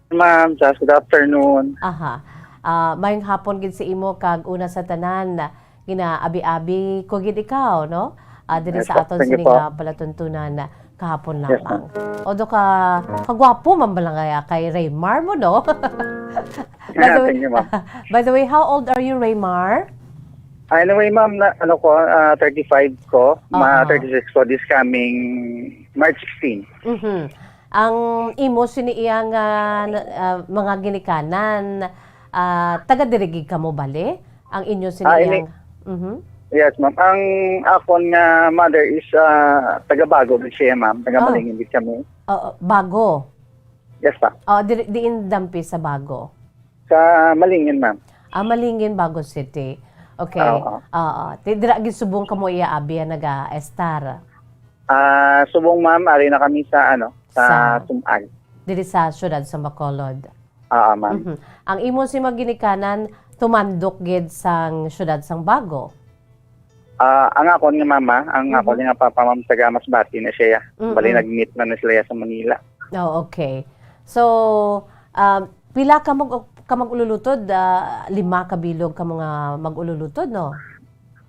Ma'am, Jazz, good afternoon. Aha. Ah, mayong hapon gid sa imo, kag una sa tanan, ginaabi-abi ko gid ikaw, no? Ah, diri Yes, sa po. aton Thank you sini po. nga palatuntunan kahapon Yes, lamang. Although ka, kagwapo man bala nga kay Raymar mo, no? By the way, Thank you, ma'am. by the way, how old are you, Raymar? Ah, anyway, ma'am, na, ano ko, ah, thirty-five ko, ma Oo. thirty-six ko this coming March sixteen. Mhm. Ang imo sini iya nga, ah, mga ginikanan, ah, taga diri gid kamo bali? Ang inyo sini Ah, ini- iyang, mhm. Yes, ma'am. Ang akon nga mother is, ah, taga Bago gid siya, ma'am. Taga Ah. Malingin gid kami. Oo, Bago. Yes, ma'am. Oh, diri, diin dampi sa Bago? Sa Malingin, ma'am. Ah, Malingin, Bago City. Okay. Oo. Oo. Ti-, dira gid subong kamo iya abi naga-estar? Ah, subong, ma'am, ari na kami sa, ano, sa Sa Sumag. diri sa siyudad sa Bacolod. Oo, ma'am. Mhm. Ang imo si mga ginikanan, tumandok gid sang siyudad sang Bago? Ah, ang akon nga mama, ang Mhm. akon nga papa, ma'am, taga Masbate na siya. Mm-mm. Bali, nag-meet na, na sila sa Manila. Oh, okay. So, ah, pila ka mag-, ka mag-ululutod? Ah, lima ka bilog ka mga mag-ululutod, no?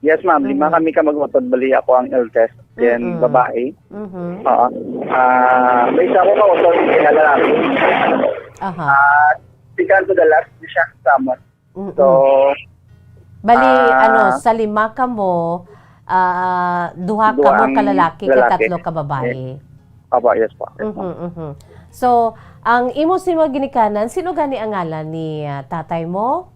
Yes, ma'am. Lima Mhm. kami ka mag-utod. Bali, ako ang eldest. Then, Mm-mm. babae. Mhm. Oo. Ah, may isa ko ka-utod, kaya lalaki. Aha. Ah, second to the last, di siya sa amon. Mm-mm. So, Bali, ah, ano, sa lima kamo, ah, duha Duha kamo ang ka lalaki, kay lalaki. tatlo ka babae. Yes. Opo, yes po. Yes po. Mhm, mhm. So, ang imo si mga ginikanan, sino gani ang ngalan ni, ah, tatay mo?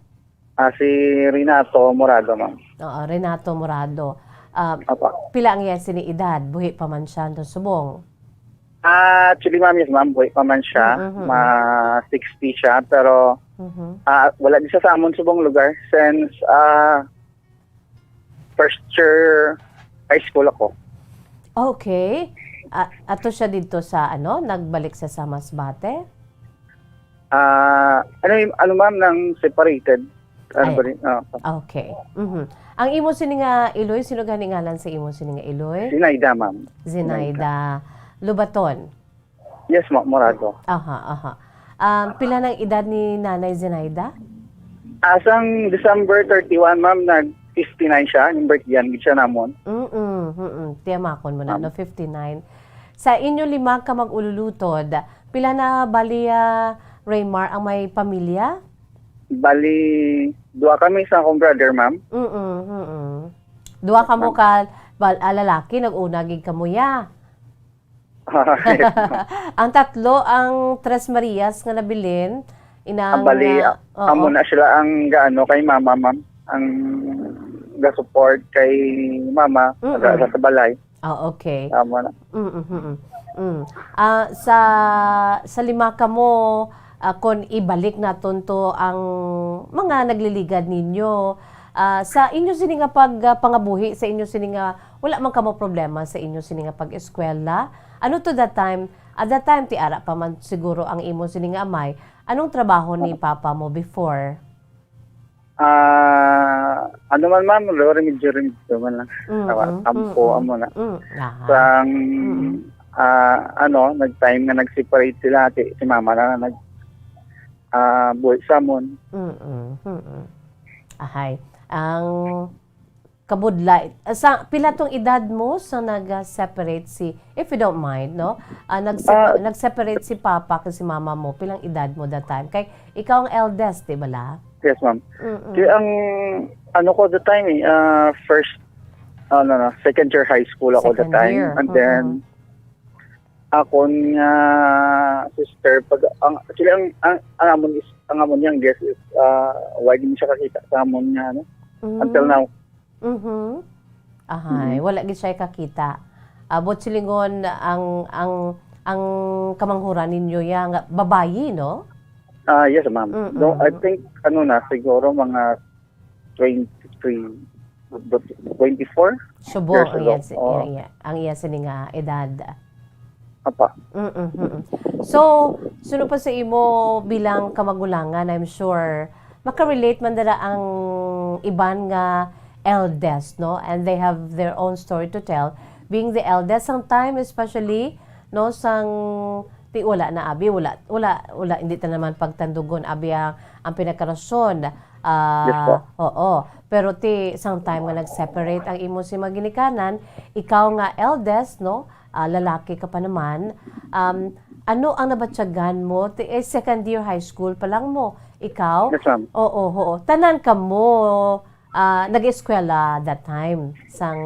Ah, si Renato Morado, ma'am. Oo, Renato Morado. Ah, Opo. pila ang iya sini edad? Buhi pa man siya, no, subong? Ah, actually, ma'am, yes, ma'am. Buhi pa man siya. Mm, mm, mm. Ma sixty siya, pero, Mhm. ah, wala di siya sa amon subong lugar since, ah, first year high school ako. Okay. Ah, ato siya dito sa, ano, nagbalik sa, sa Masbate? Ah, ano yung, ano, ma'am, nang separated? Ano Ay. ba rin? Ah, Okay. Mhm. Ang imo sini nga iloy, sino gani ngalan sa imo sini nga iloy? Zinaida, ma'am. Zinaida Lobaton. Yes, ma'am, Morado. Aha, aha. Um, pila nang edad ni Nanay Zinaida? Asang December thirty-one, ma'am, nag fifty-nine siya, yung birthday gid siya namon. Mm-mm, mm-mm. Tiyamakon mo na, Ma'am. No? Fifty-nine. Sa inyo lima ka mag-ululutod, pila na bali, ah, Raymar, ang may pamilya? Bali, dua kami sa akong brother, ma'am. Mm-mm, mm-mm. Dua ka mo Ma'am. ka, bal-, ah, lalaki, nag-una gid kamo ya. Yes, ma'am. Ang tatlo, ang Tres Marias nga nabilin, inang, Ang bali, ah, ah, oo. amo na sila ang gaano kay mama, ma'am. Ang ga-support kay mama, Mm-mm. sa, sa balay. Ah, okay. Amo na. Mm, mm, mm. Mm. Ah, sa, sa lima ka mo, ah, kon ibalik naton to ang mga nagliligad ninyo, ah, sa inyo sini nga pag, ah, pangabuhi, sa inyo sini nga wala man kamo problema sa inyo sini nga pag-eskwela? Ano to that time? At that time, ti ara pa man siguro ang imo sini nga amay. Anong trabaho ni Ah. papa mo before? Ah, ano man, ma'am, remedyo-remedyo man lang. Mm, Tawa, mm, tampo, mm. amo na. Mm, aha. Sang, Mm. ah, ano, nag-time nga nag-separate sila, ti, si mama na nag, ah, buhi sa amon. Mm, mm. Ahay. Ang kabudlay, ah, sa, pila tong edad mo sa nag-separate si, if you don't mind, no? Ah, nag-sepa-, Ah. nag-separate si papa kag si mama mo, pilang edad mo that time? Kay ikaw ang eldest, di ba la? Yes, ma'am. Mm-mm. Kaya ang, ano ko the time eh, ah, first, ano na, second year high school ako the Second time. year. And then, Mm-mm. akon nga sister, pag, ang, actually, ang, ang, ang amon is, ang amon youngest is, ah, wala din siya kakita sa amon nga, ano, Mm. until now. Mhm. Ahay, Mhm. wala gid siya kakita. Abot silingon ang, ang, ang kamanghuran ninyo ya nga babayi, no? Ah, yes, ma'am. Mm-mm. No, I think, ano na, siguro mga twenty-three, twenty-four Subong years ang ago. iya si-, Oo. iya, ang iya sini nga edad. Apa. Mm-mm, mm-mm. So, suno pa sa imo bilang kamagulangan, I'm sure, makarelate man dala ang iban nga eldest, no? And they have their own story to tell. Being the eldest, sang time, especially, no, sang, ti, wala na, abi, wala, wala, wala, hindi ta naman pagtandugon, abi, ang, ang pinagkarason. Ah, Yes po. oo. Pero ti, sang time nga nag-separate ang imo si maginikanan, ikaw nga eldest, no? Ah, lalaki ka pa naman, um, ano ang nabatyagan mo? Ti, eh, second year high school pa lang mo. Ikaw? Yes, ma'am. Oo, oo. Tanan ka mo, ah, nag-eskwela that time, sang,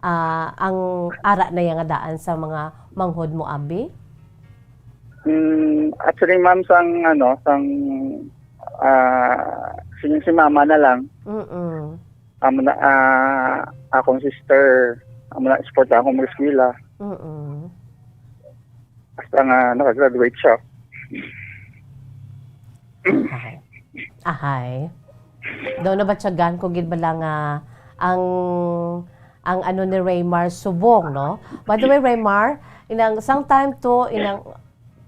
ah, ang ara na yang daan sa mga manghod mo, abi? Mm, actually, ma'am, sang, ano, sang, ah, si, si mama na lang. Mm-mm. Amo na, ah, akong sister, amo na, support akong mag-eskwela. Mm-mm. Hasta nga nakagraduate siya. Ahay. Ahay. Daw nabatyagan ko gid bala nga ang, ang ano ni Raymar subong, no? By the way, Raymar, inang sang time to, inang,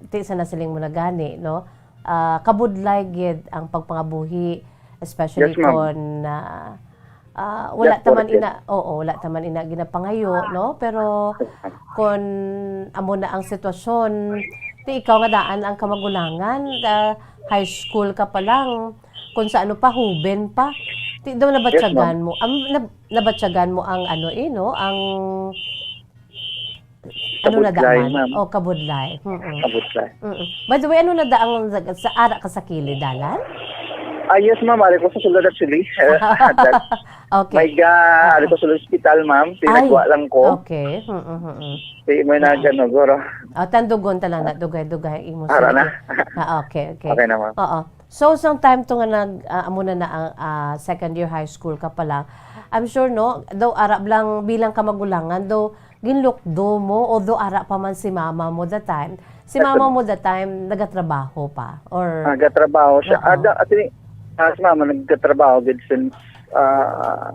ti sa nasiling mo na gani, no? Ah, kabudlay gid ang pagpangabuhi, especially Yes, ma'am. kon, ah, ah, wala Yes, ta man worth it. ina, oo, wala ta man ina ginapangayo, no? Pero kon amo na ang sitwasyon, ti ikaw nga daan ang kamagulangan, ah, high school ka pa lang, kung sa ano pa, huben pa. Ti daw Yes, nabatyagan ma'am. mo, am-, nab-, nabatyagan mo ang ano, eh, no? Ang, ano na Kabudlay, daan? ma'am. Oh, kabudlay. Mm-mm. Kabudlay. Mm-mm. By the way, ano na daan sa, sa ara ka sa kilid, dalan? Ah, yes, ma'am. Ari ko sa sulod, actually. That, Okay. may ga-, ari Oo. ko sa hospital, ma'am. Ay. Pinagwa lang ko. Okay. Mm-mm, mm-mm. Di, may Ah. nagano, guro. Ah, tandugon ta lang na, dugay-dugay imo Ara sa na. Ah, okay, okay. Okay na, ma'am. Oo. So, sang time to nga nag, ah, amo na na ang, ah, second year high school ka pa lang, I'm sure, no, daw ara lang bilang kamagulangan, daw ginlukdo mo, although ara pa man si mama mo that time. Si mama Yes, ma'am. mo that time, nagatrabaho pa? Or Nagatrabaho siya. Oo. Ada, actually, ah, si mama nagkatrabaho gid since, ah,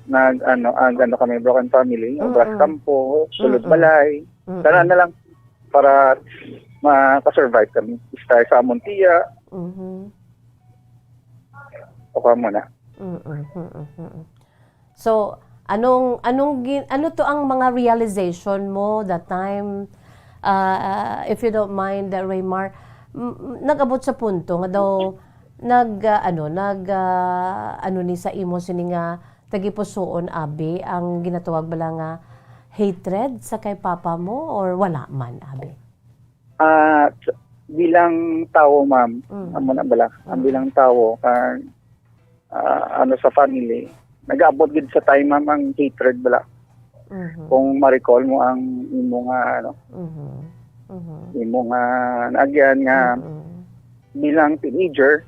nag, ano, ang ano kami, broken family, Mm-mm. obras kampo, sulod Mm-mm. balay. Mm-mm. Tanan na lang para makasurvive kami. Stay sa amon tiya. Mhm. O ka muna. Mm-mm, mm-mm, mm-mm. So, anong, anong gin-, ano to ang mga realization mo that time? Ah, ah, if you don't mind, uh, Raymar, m-, m-, nag-abot sa punto nga daw nag, ah, ano, nag, ah, ano ni sa imo sini nga tagipusoon, abi, ang ginatawag bala nga hatred sa kay papa mo, or wala man, abi? Ah, s-, bilang tawo, ma'am, Mm. amo na bala, ang Mm. bilang tawo, kag, ah, ano, sa family, nag-abot gid sa time, ma'am, ang hatred bala. Mhm. Kung ma-recall mo ang imo nga, ano, Mhm. Mhm. imo nga naagyan nga Mm. bilang teenager,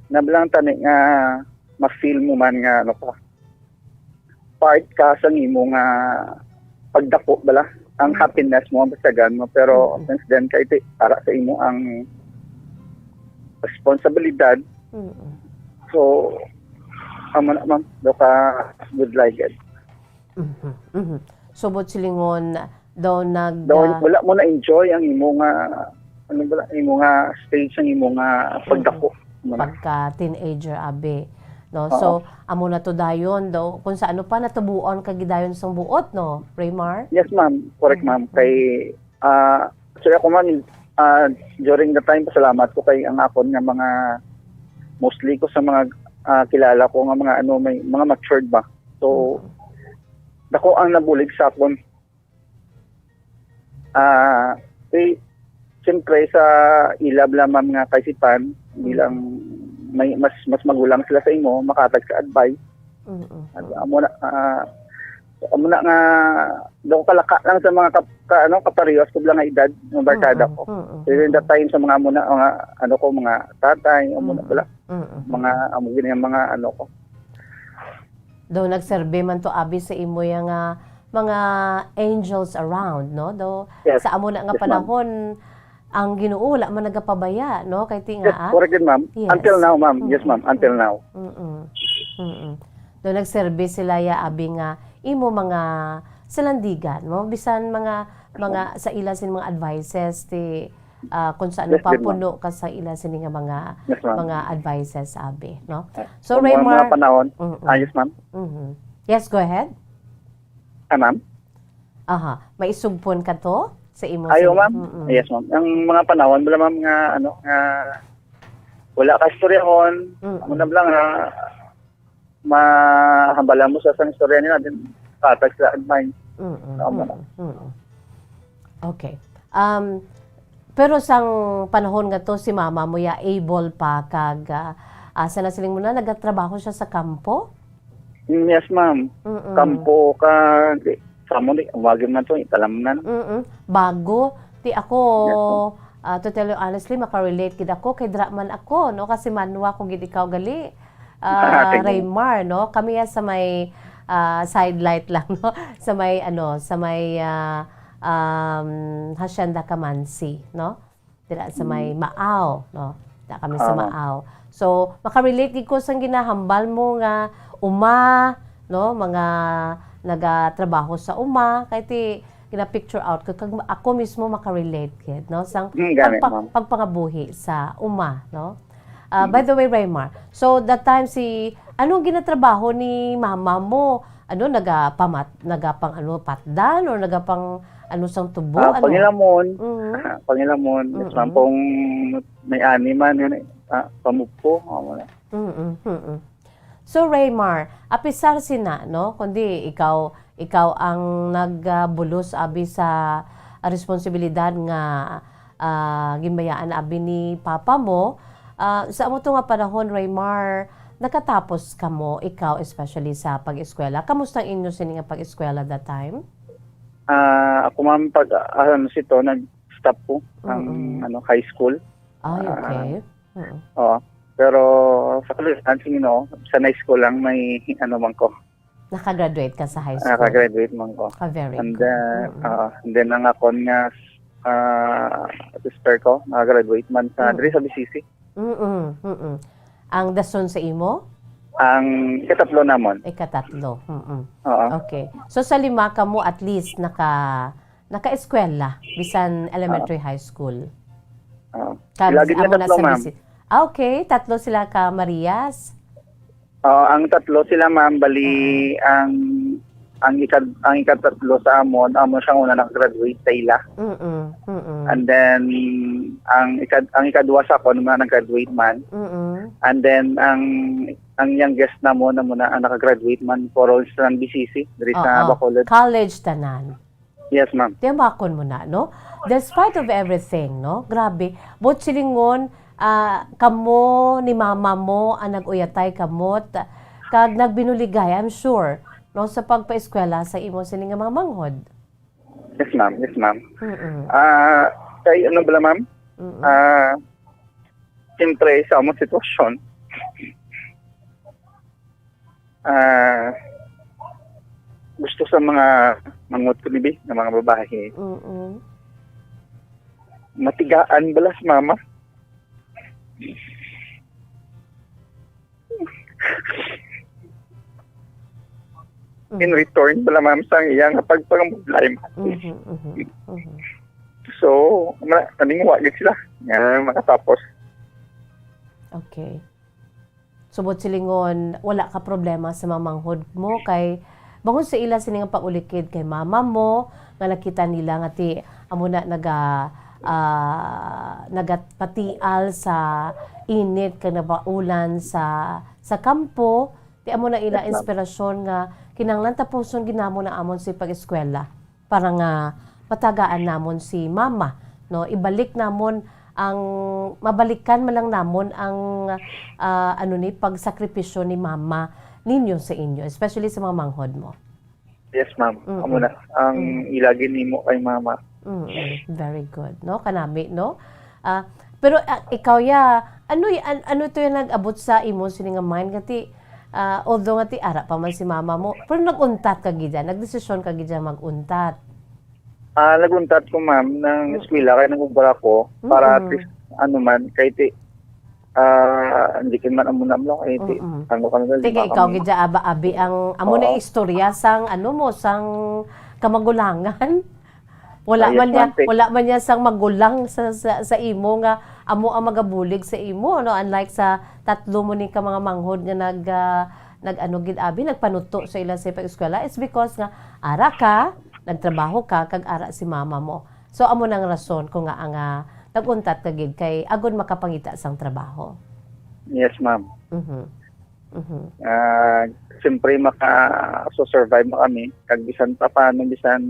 na bilang tani nga ma-feel mo man nga, ano ka, part ka sa imo nga pagdako bala, ang Mm. happiness mo, ang basagan mo, pero Mm. since then, kay ti-, para sa imo ang responsibilidad. Mm. So, amo na, ma'am, do ka good like it. Mhm, mhm. So, buot silingon, daw nag, Daw ah, wala mo na-enjoy ang imo nga, ano bala, imo nga stage, ang imo nga Mm. pagdako. Mo na. Pagka teenager, abi, no? Oo. So, amo na to dayon, daw, kung sa ano pa, natubuan ka gidayon sang buot, no, Raymar? Yes, ma'am. Correct, Mm, ma'am. mm. Kay, ah, so ako, ma'am, ah, during the time, pasalamat ko kay ang akon nga mga, mostly ko sa mga, ah, kilala ko nga mga, ano, may mga matured ba. So, Mm. dako ang nabulig sa akon. Ah, eh, siyempre, sa ila bala, ma'am, nga kaisipan, Mm. bilang may mas, mas magulang sila sa imo, makatag sa advice. Mm, mm, At mm. amo na, ah, amo na nga, daw kalaka lang sa mga kap-, ka-, ano, kaparehas ko bala nga edad, nga barkada Mm, ko. mm, mm, During that mm. time, sa mga amo na, mga, ano ko, mga tatay, amo na Mm, bala. mm, mm, Mga, mm. amo gini ang mga, ano ko. Daw nagserbi man to, abi, sa imo ya nga mga angels around, no? Daw Yes. sa amo na nga Yes, ma'am. panahon, ang Ginoo wala man nagapabaya, no? Kay ti nga, Yes, ah, correct yun, ma'am. Yes. Until now, ma'am. Yes, ma'am. Mm-mm. Until now. Mm-mm. Mm-mm. Daw nagserbi sila ya, abi, nga imo mga salandigan, no? Bisan mga, Yes, mga ma'am. sa ila sin mga advices, ti, ah, kung sa ano Yes, pa, yes, ma'am. puno ka sa ila sini nga mga, Yes, ma'am. mga advices, abi, no? Ah, So, sa mga, Raymar, mga panahon. Mm-mm. Ah, yes, ma'am. Mhm. Yes, go ahead. Ah, ma'am? Aha, may isugpon ka to sa imo Ayo, sini? ma'am. Mm-mm. Yes, ma'am. Ang mga panahon, wala, ma'am, nga, ano, nga wala ka istoryahon, Mm-mm. amo na lang nga, mahambalan mo sa sang istorya nila, din patag sila advice. Mm-mm, Tama na. mm-mm, mm-mm. Okay. Um, pero sang panahon nga to, si mama mo ya able pa kag, ah, asa na siling mo na, nagatrabaho siya sa kampo? Mm, yes, ma'am. Mm-mm. Kampo ka, di, sa mo ni, umagin man to, italam na. Mm-mm. Bago, ti ako, Yes, ma'am. ah, to tell you honestly, makarelate gid ako, kay dra man ako, no? Kasi manwa ko gid ikaw gali. Ah, Ah, thank you. Raymar, no? Kami ya sa may, ah, sidelight lang, no? Sa may, ano, sa may, ah, um, Hacienda Camansi, no? Dira sa may Mm. Maaw, no? Dira kami sa Ah. Maaw. So, makarelate gid ko sang ginahambal mo nga uma, no? Mga nagatrabaho sa uma, kay ti gina-picture out ko, kag ako mismo makarelate gid, no? Sang Mm, gani, pagpa-, ma'am. pagpangabuhi sa uma, no? Ah, by Mm. the way, Raymar, so that time si, anong ginatrabaho ni mama mo? Ano, nagapamat-, nagapang ano, patdan or nagapang ano sang tubo? Ah, Ano? pangilamon. Mhm. Pangilamon. Yes, ma'am. Mm-mm. Kung may ani man, yun eh. Ah, pamupko. Amo na. Mm-mm, mm-mm. So, Raymar, apisar sina, no? Kundi ikaw, ikaw ang nagbulos abi sa responsibilidad nga, ah, ginbayaan abi ni papa mo. Ah, sa amo to nga panahon, Raymar, nakatapos kamo, ikaw especially, sa pag-eskwela. Kamusta ang inyo sini nga pag-eskwela that time? Ah, ako, ma'am, pag, ah, ano, sito, nag-stop ko ang, Mm-mm. ano, high school. Ay, Ah, okay. Mm. oo. Pero sa kaluoy-an sa Ginoo, sa high school lang may, ano, man ko. Nakagraduate ka sa high school? Nakagraduate man ko. Ah, very And good. then, Mm-mm. ah, and then ang akon nga, ah, sister ko, nakagraduate man sa, Mm. diri sa B C C. Mm-mm, mm-mm. Ang dason sa imo? Ang ikatatlo namon. Ikatatlo, mm-mm. Oo. Okay. So, sa lima kamo, at least, naka-, naka-eskwela, bisan elementary, Oo. high school. Oo. Kag Sila gid amo nga na tatlo, sa ma'am. B C. Ah, okay. Tatlo sila ka Marias? Oo, ang tatlo sila, ma'am. Bali, Mm. ang ang ikad-, ang ikatatlo sa amon, amo siya una nag-graduate sa ila. Mm-mm, mm-mm. And then, ang ikad-, ang ikadwa sa akon, mga nag-graduate man. Mm-mm. And then, ang, ang youngest namon, amo na, ang naka-graduate man, for all sa B C C, diri sa Oo. Bacolod. College tanan. Yes, ma'am. Tiyambakon mo na, no? Despite of everything, no? Grabe. Buot silingon, ah, kamo ni mama mo ang nag-uyatay kamot, kag nagbinuligay, I'm sure, no, sa pagpaeskwela sa imo sini nga mga manghod. Yes, ma'am. Yes, ma'am. Mm-mm. Ah, kay ano bala, ma'am? Mm-mm. Ah, siyempre, sa among sitwasyon, ah, gusto sa mga manghod ko ni, bi, nga mga babae. Mm-mm. Matigaan bala si mama. In Mm. return bala, ma'am, sa iya nga pagpangabudlay, ma'am. Mhm, mhm, mhm. So, ma-, naninguha gid sila nga makatapos. Okay. So, buot silingon, wala ka problema sa mga manghod mo kay bangod sa ila sini nga pag-ulikid kay mama mo, nga nakita nila nga ti amo na naga-, ah, nagapatial sa init kag nabaulan sa, sa kampo, ti amo na ila Yes, ma'am. inspirasyon nga kinahanglan tapuson gid namon ang amon si pag-eskwela para nga matagaan namon si mama, no? Ibalik namon ang, mabalikan man lang namon ang, ah, ano ni, pagsakripisyo ni mama ninyo sa inyo, especially sa mga manghod mo. Yes, ma'am. Mm-mm. Amo na ang Mm. ila ginhimo kay mama. Mm-mm. Very good, no? Kanami, no? Ah, pero, ah, ikaw, ya, ano y-, an-, ano to yung nag-abot sa imo sini nga mind nga ti, ah, although nga ti ara pa man si mama mo, pero nag-untat ka gid ya, nagdesisyon ka gid ya mag-untat? Ah, nag-untat ko, ma'am, nang Mm. eskwela kay nag-obra ko para at Mm-mm. least, ano man, kay ti-, ah, hindi ka man amo na mo, kay ti-, Mm-mm. ano ka na, Ti kay lima ikaw kami. gid ya, aba-, abi ang, amo na Oo. istorya sang, ano mo, sang kamagulangan. Wala Ah, yes, man niya, ma'am, ti- wala man niya sang magulang sa, sa, sa imo nga amo ang magabulig sa imo, no? Unlike sa tatlo mo ni ka mga manghod nga nag, ah, nag-ano gid, abi, nagpanuto sa ila sa pag-eskwela, it's because nga ara ka, nagtrabaho ka, kag ara si mama mo. So, amo nang rason kung nga ang, ah, nag-untat ka gid kay agod makapangita sang trabaho. Yes, ma'am. Mhm. Mhm. Ah, siyempre, maka-, so survive mo kami. Kag bisan pa paano, bisan,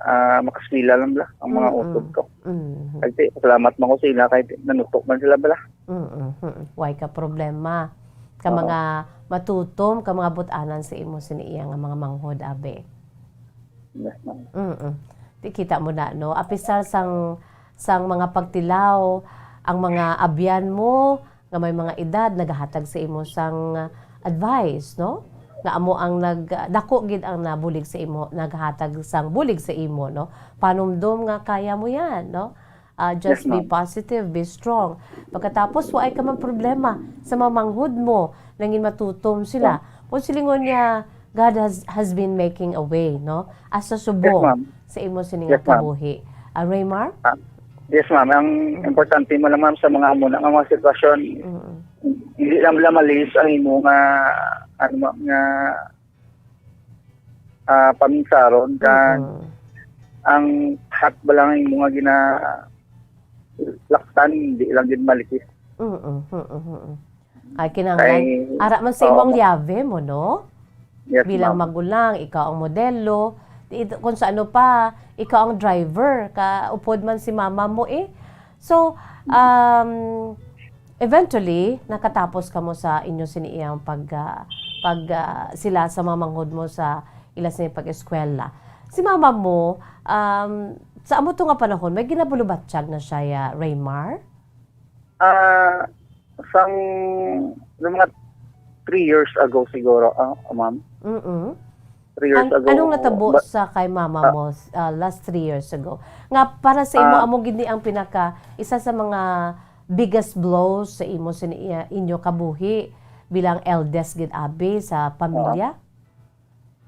ah, makaswila lang bala ang mga Mm-mm. utod ko. Mhm. Kag ti-, salamat man ko sila kay ti-, nanutok man sila bala. Mm-mm. Mm-mm. Way ka problema. Ka Oo. mga matutom, ka mga but-anan sa imo sini iya nga mga manghod, abi. Yes, ma'am. Mm-mm. Ti kita mo na, no? Apisar sang, sang mga pagtilaw, ang mga abyan mo, nga may mga edad nagahatag sa imo sang advice, no? Nga amo ang nag-, dako gid ang nabulig sa imo, naghatag sang bulig sa imo, no? Panumdom nga kaya mo yan, no? Ah, just Yes, be ma'am. positive, be strong. Pagkatapos, wa ay ka man problema sa mga manghod mo, nangin matutom sila. Yeah. Kung silingon niya, God has, has been making a way, no? Asa Yes, subong ma'am. sa imo sini nga Yes, ma'am. kabuhi. Ah, Raymar? Ah, yes, ma'am. Ang Mm. importante mo lang, ma'am, sa mga amo na nga mga sitwasyon, Mm. hindi lang bala malis ang imo nga, ano, ma'am, nga, ah, paminsaron, kag Mm. ang hat ba lang imo nga ginalaktan, hindi lang gid malikis. Mm, mm, mm. Kay kinahanglan, Kay, ara man sa oo, imong ma'am. liyabe mo, no? Yes, Bilang ma'am. magulang, ikaw ang modelo. Di, kung sa ano pa, ikaw ang driver, ka upod man si mama mo, eh. So, um, eventually, nakatapos kamo sa inyo sini iyang pag, ah, pag, ah, sila sa mga manghod mo sa ila sini pag-eskwela. Si mama mo, um, sa amo to nga panahon, may ginabulubatyag na siya, ya, Raymar? Ah, sang, yung mga three years ago siguro, ah, ma'am. Mm-mm. Three years An-, ago, anong natabo ba-, sa kay mama ah, mo, ah, last three years ago? Nga para sa imo, ah, amo gid ni ang pinaka, isa sa mga biggest blows sa imo sa ni-, inyo kabuhi bilang eldest gid abi sa pamilya?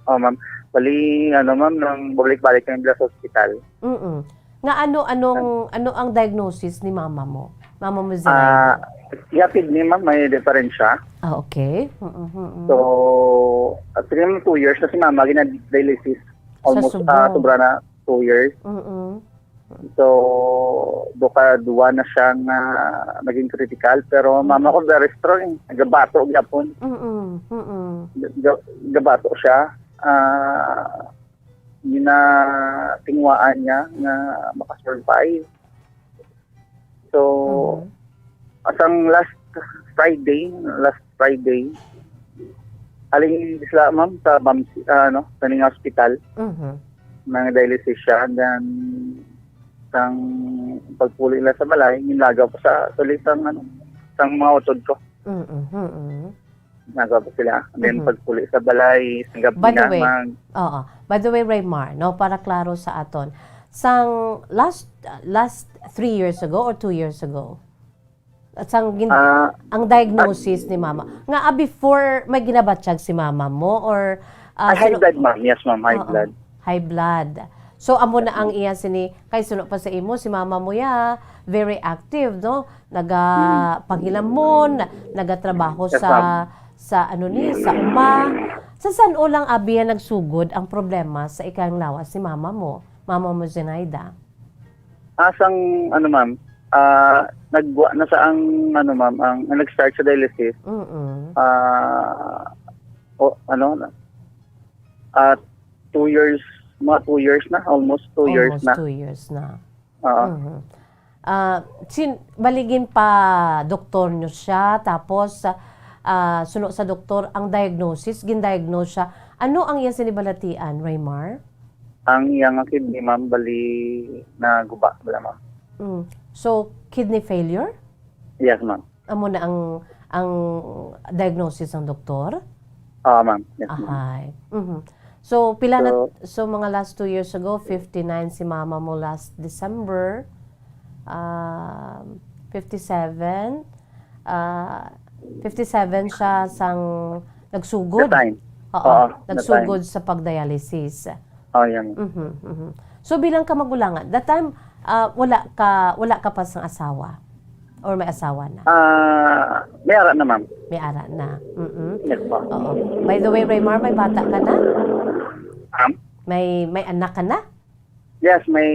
Oo. Oh, ma'am. Bali, ano, ma'am, nang bumalik-balik kami dito sa ospital. Mm-mm. Nga ano, anong, An- ano ang diagnosis ni mama mo? Mama mo, Ah, Zinaida? Iya kidney, ma'am, may diferensya. Ah, okay. Mm-mm, mm-mm. So, at Sige, mga two years na si mama, gina-dialysis. Sa Almost, ah, subong. sobra na two years. Mm-mm. So, duka duwa na siya nga naging critical. Pero Mm. mama ko very strong eh. Nagabato gyapon. Mm-mm. Mm-mm. Ga-, gabato siya. Ah, ginatingwaan niya nga makasurvive. So, Mhm. asang last Friday, last Friday, aling isla, ma'am, sa Bamsi, ah, ano, sa ning hospital. Mhm. Nang dialysis siya, and then, sang pagpuli nila sa balay, ginlagaw pa sa tulis sang, ano, sang mga utod ko. Mm-mm, mm-mm. Nagawa sila. And then, Mhm. pagpuli sa balay, sa gabi By the na, way, mag- oo. By the way, Raymar, no, para klaro sa aton, sang last, last three years ago or two years ago, at sang gin-, Ah, ang diagnosis ni mama, nga, ah, before may ginabatyag si mama mo, or, ah, ah, high sino- blood, ma'am. Yes, ma'am. High Oo. blood. High blood. So, amo na ang iya sini, kay suno pa sa imo, si mama mo ya, very active, no? Naga Mm. panghilamon, nagatrabaho Yes, sa, ma'am. sa ano ni, sa uma. Sa san-o lang abi ya nagsugod ang problema sa ikang lawas si mama mo, mama mo Zenaida? Asang, ano, ma'am, ah, nagwa na sa ang, ano, ma'am, ang, ang nag-start sa dialysis. Mm-mm. Ah, o, ano, ah, two years, mga two years na, almost two years Almost na. two years na. Oo. Mhm. Ah, sin-, baligin pa doktor nyo siya, tapos, ah, suno sa doktor, ang diagnosis, gin-diagnose siya. Ano ang iyang sinibalatian, Raymar? Ang iyang kidney, ma'am, bali naguba, bala, ma'am. Mm. So, kidney failure? Yes, ma'am. Amo na ang, ang diagnosis ng doktor? Ah, ma'am. Yes, ma'am. Ahay. Mhm. So, pila na, So, so, mga last two years ago, fifty-nine si mama mo last December. Um, fifty-seven. Ah, fifty-seven siya sang nagsugod. That time. Oo, Oo, that nagsugod time. sa pagdialysis. Oh, yan. Mhm, mhm. So, bilang kamagulangan, that time, ah, wala ka, wala ka pa sang asawa? Or may asawa na? Ah, may ara na, ma'am. May ara na. Mm-mm. Yes, ma'am. Oo. By the way, Raymar, may bata ka na? Ma'am? May, may anak ka na? Yes, may,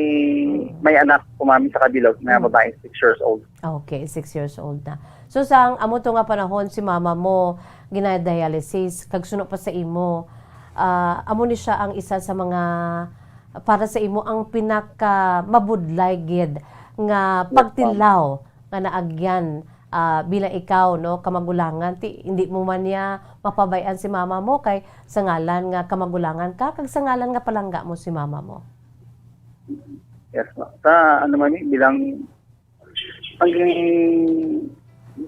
Mm. may anak ko, ma'am, sa kabilog na Mm. babae, six years old. Okay, six years old na. So, sang amo to nga panahon, si mama mo, ginadialysis, kag suno pa sa imo, ah, amo ni siya ang isa sa mga, para sa imo, ang pinaka mabudlay gid nga Yes, ma'am. pagtilaw nga naagyan, ah, bilang ikaw, no, kamagulangan, ti, hindi mo man niya mapabay-an si mama mo, kay sa ngalan nga kamagulangan ka, kag sa ngalan nga palangga mo si mama mo. Yes, ma'am. Sa, ano man ni, bilang, ang gin-,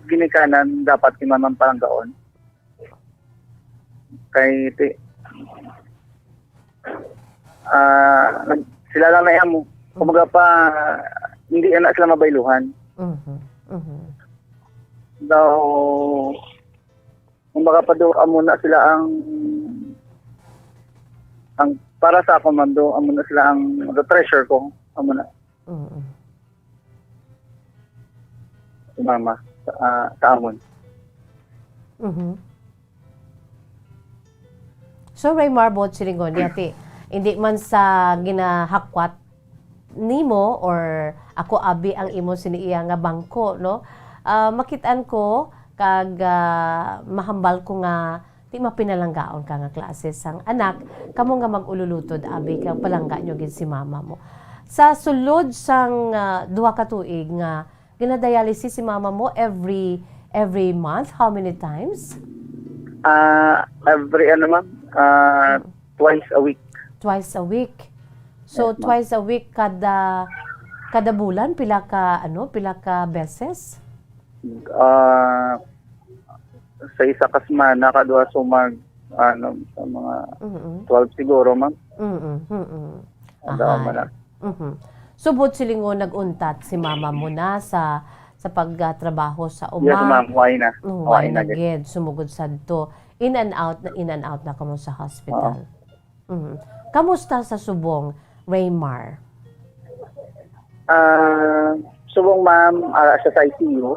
ginikanan dapat ni mamang palanggaon. Kay, ti-, ah, nag-, sila lang na amo. Kumbaga pa, hindi na sila mabayluhan. Mhm, mhm. Daw, kumbaga pa daw, amo na sila ang, ang, para sa ako, ma'am, daw, amo na sila ang mag-pressure ko. Amo na. Mm. Si mama, sa, ah, sa amon. Mhm. So, Raymar, buot silingon niya, ti, hindi man sa ginahakwat nimo or ako abi ang imo sini iya nga bangko, no? Ah, makit-an ko kag, ah, mahambal ko nga ti mapinalanggaon ka nga klase sang anak, kamo nga mag-ululutod, abi, kag palangga nyo gid si mama mo. Sa sulod sang, ah, duha ka tuig nga ginadialysis si mama mo every, every month, how many times? Ah, every, ano, ma'am, ah, Hmm. twice a week. Twice a week. So, Yes, ma'am. twice a week, kada, kada bulan, pila ka, ano, pila ka beses? Ah, sa isa ka semana, kadwa sumag, ano, sa mga Mm-mm. twelve siguro, ma'am. Mm-mm, mm-mm. Ang daan man Ahay. na. Mhm. So, buot silingon, nag-untat si mama mo na sa, sa pagtrabaho sa Yes, uma. ma'am. Huway na. Mm, Huway huway na na gid. gid. Sumugod sadto. In and out na, in and out na kamo sa hospital. Oo. Mhm. Kamusta sa subong, Raymar? Ah, subong, ma'am, ah, sa I C U.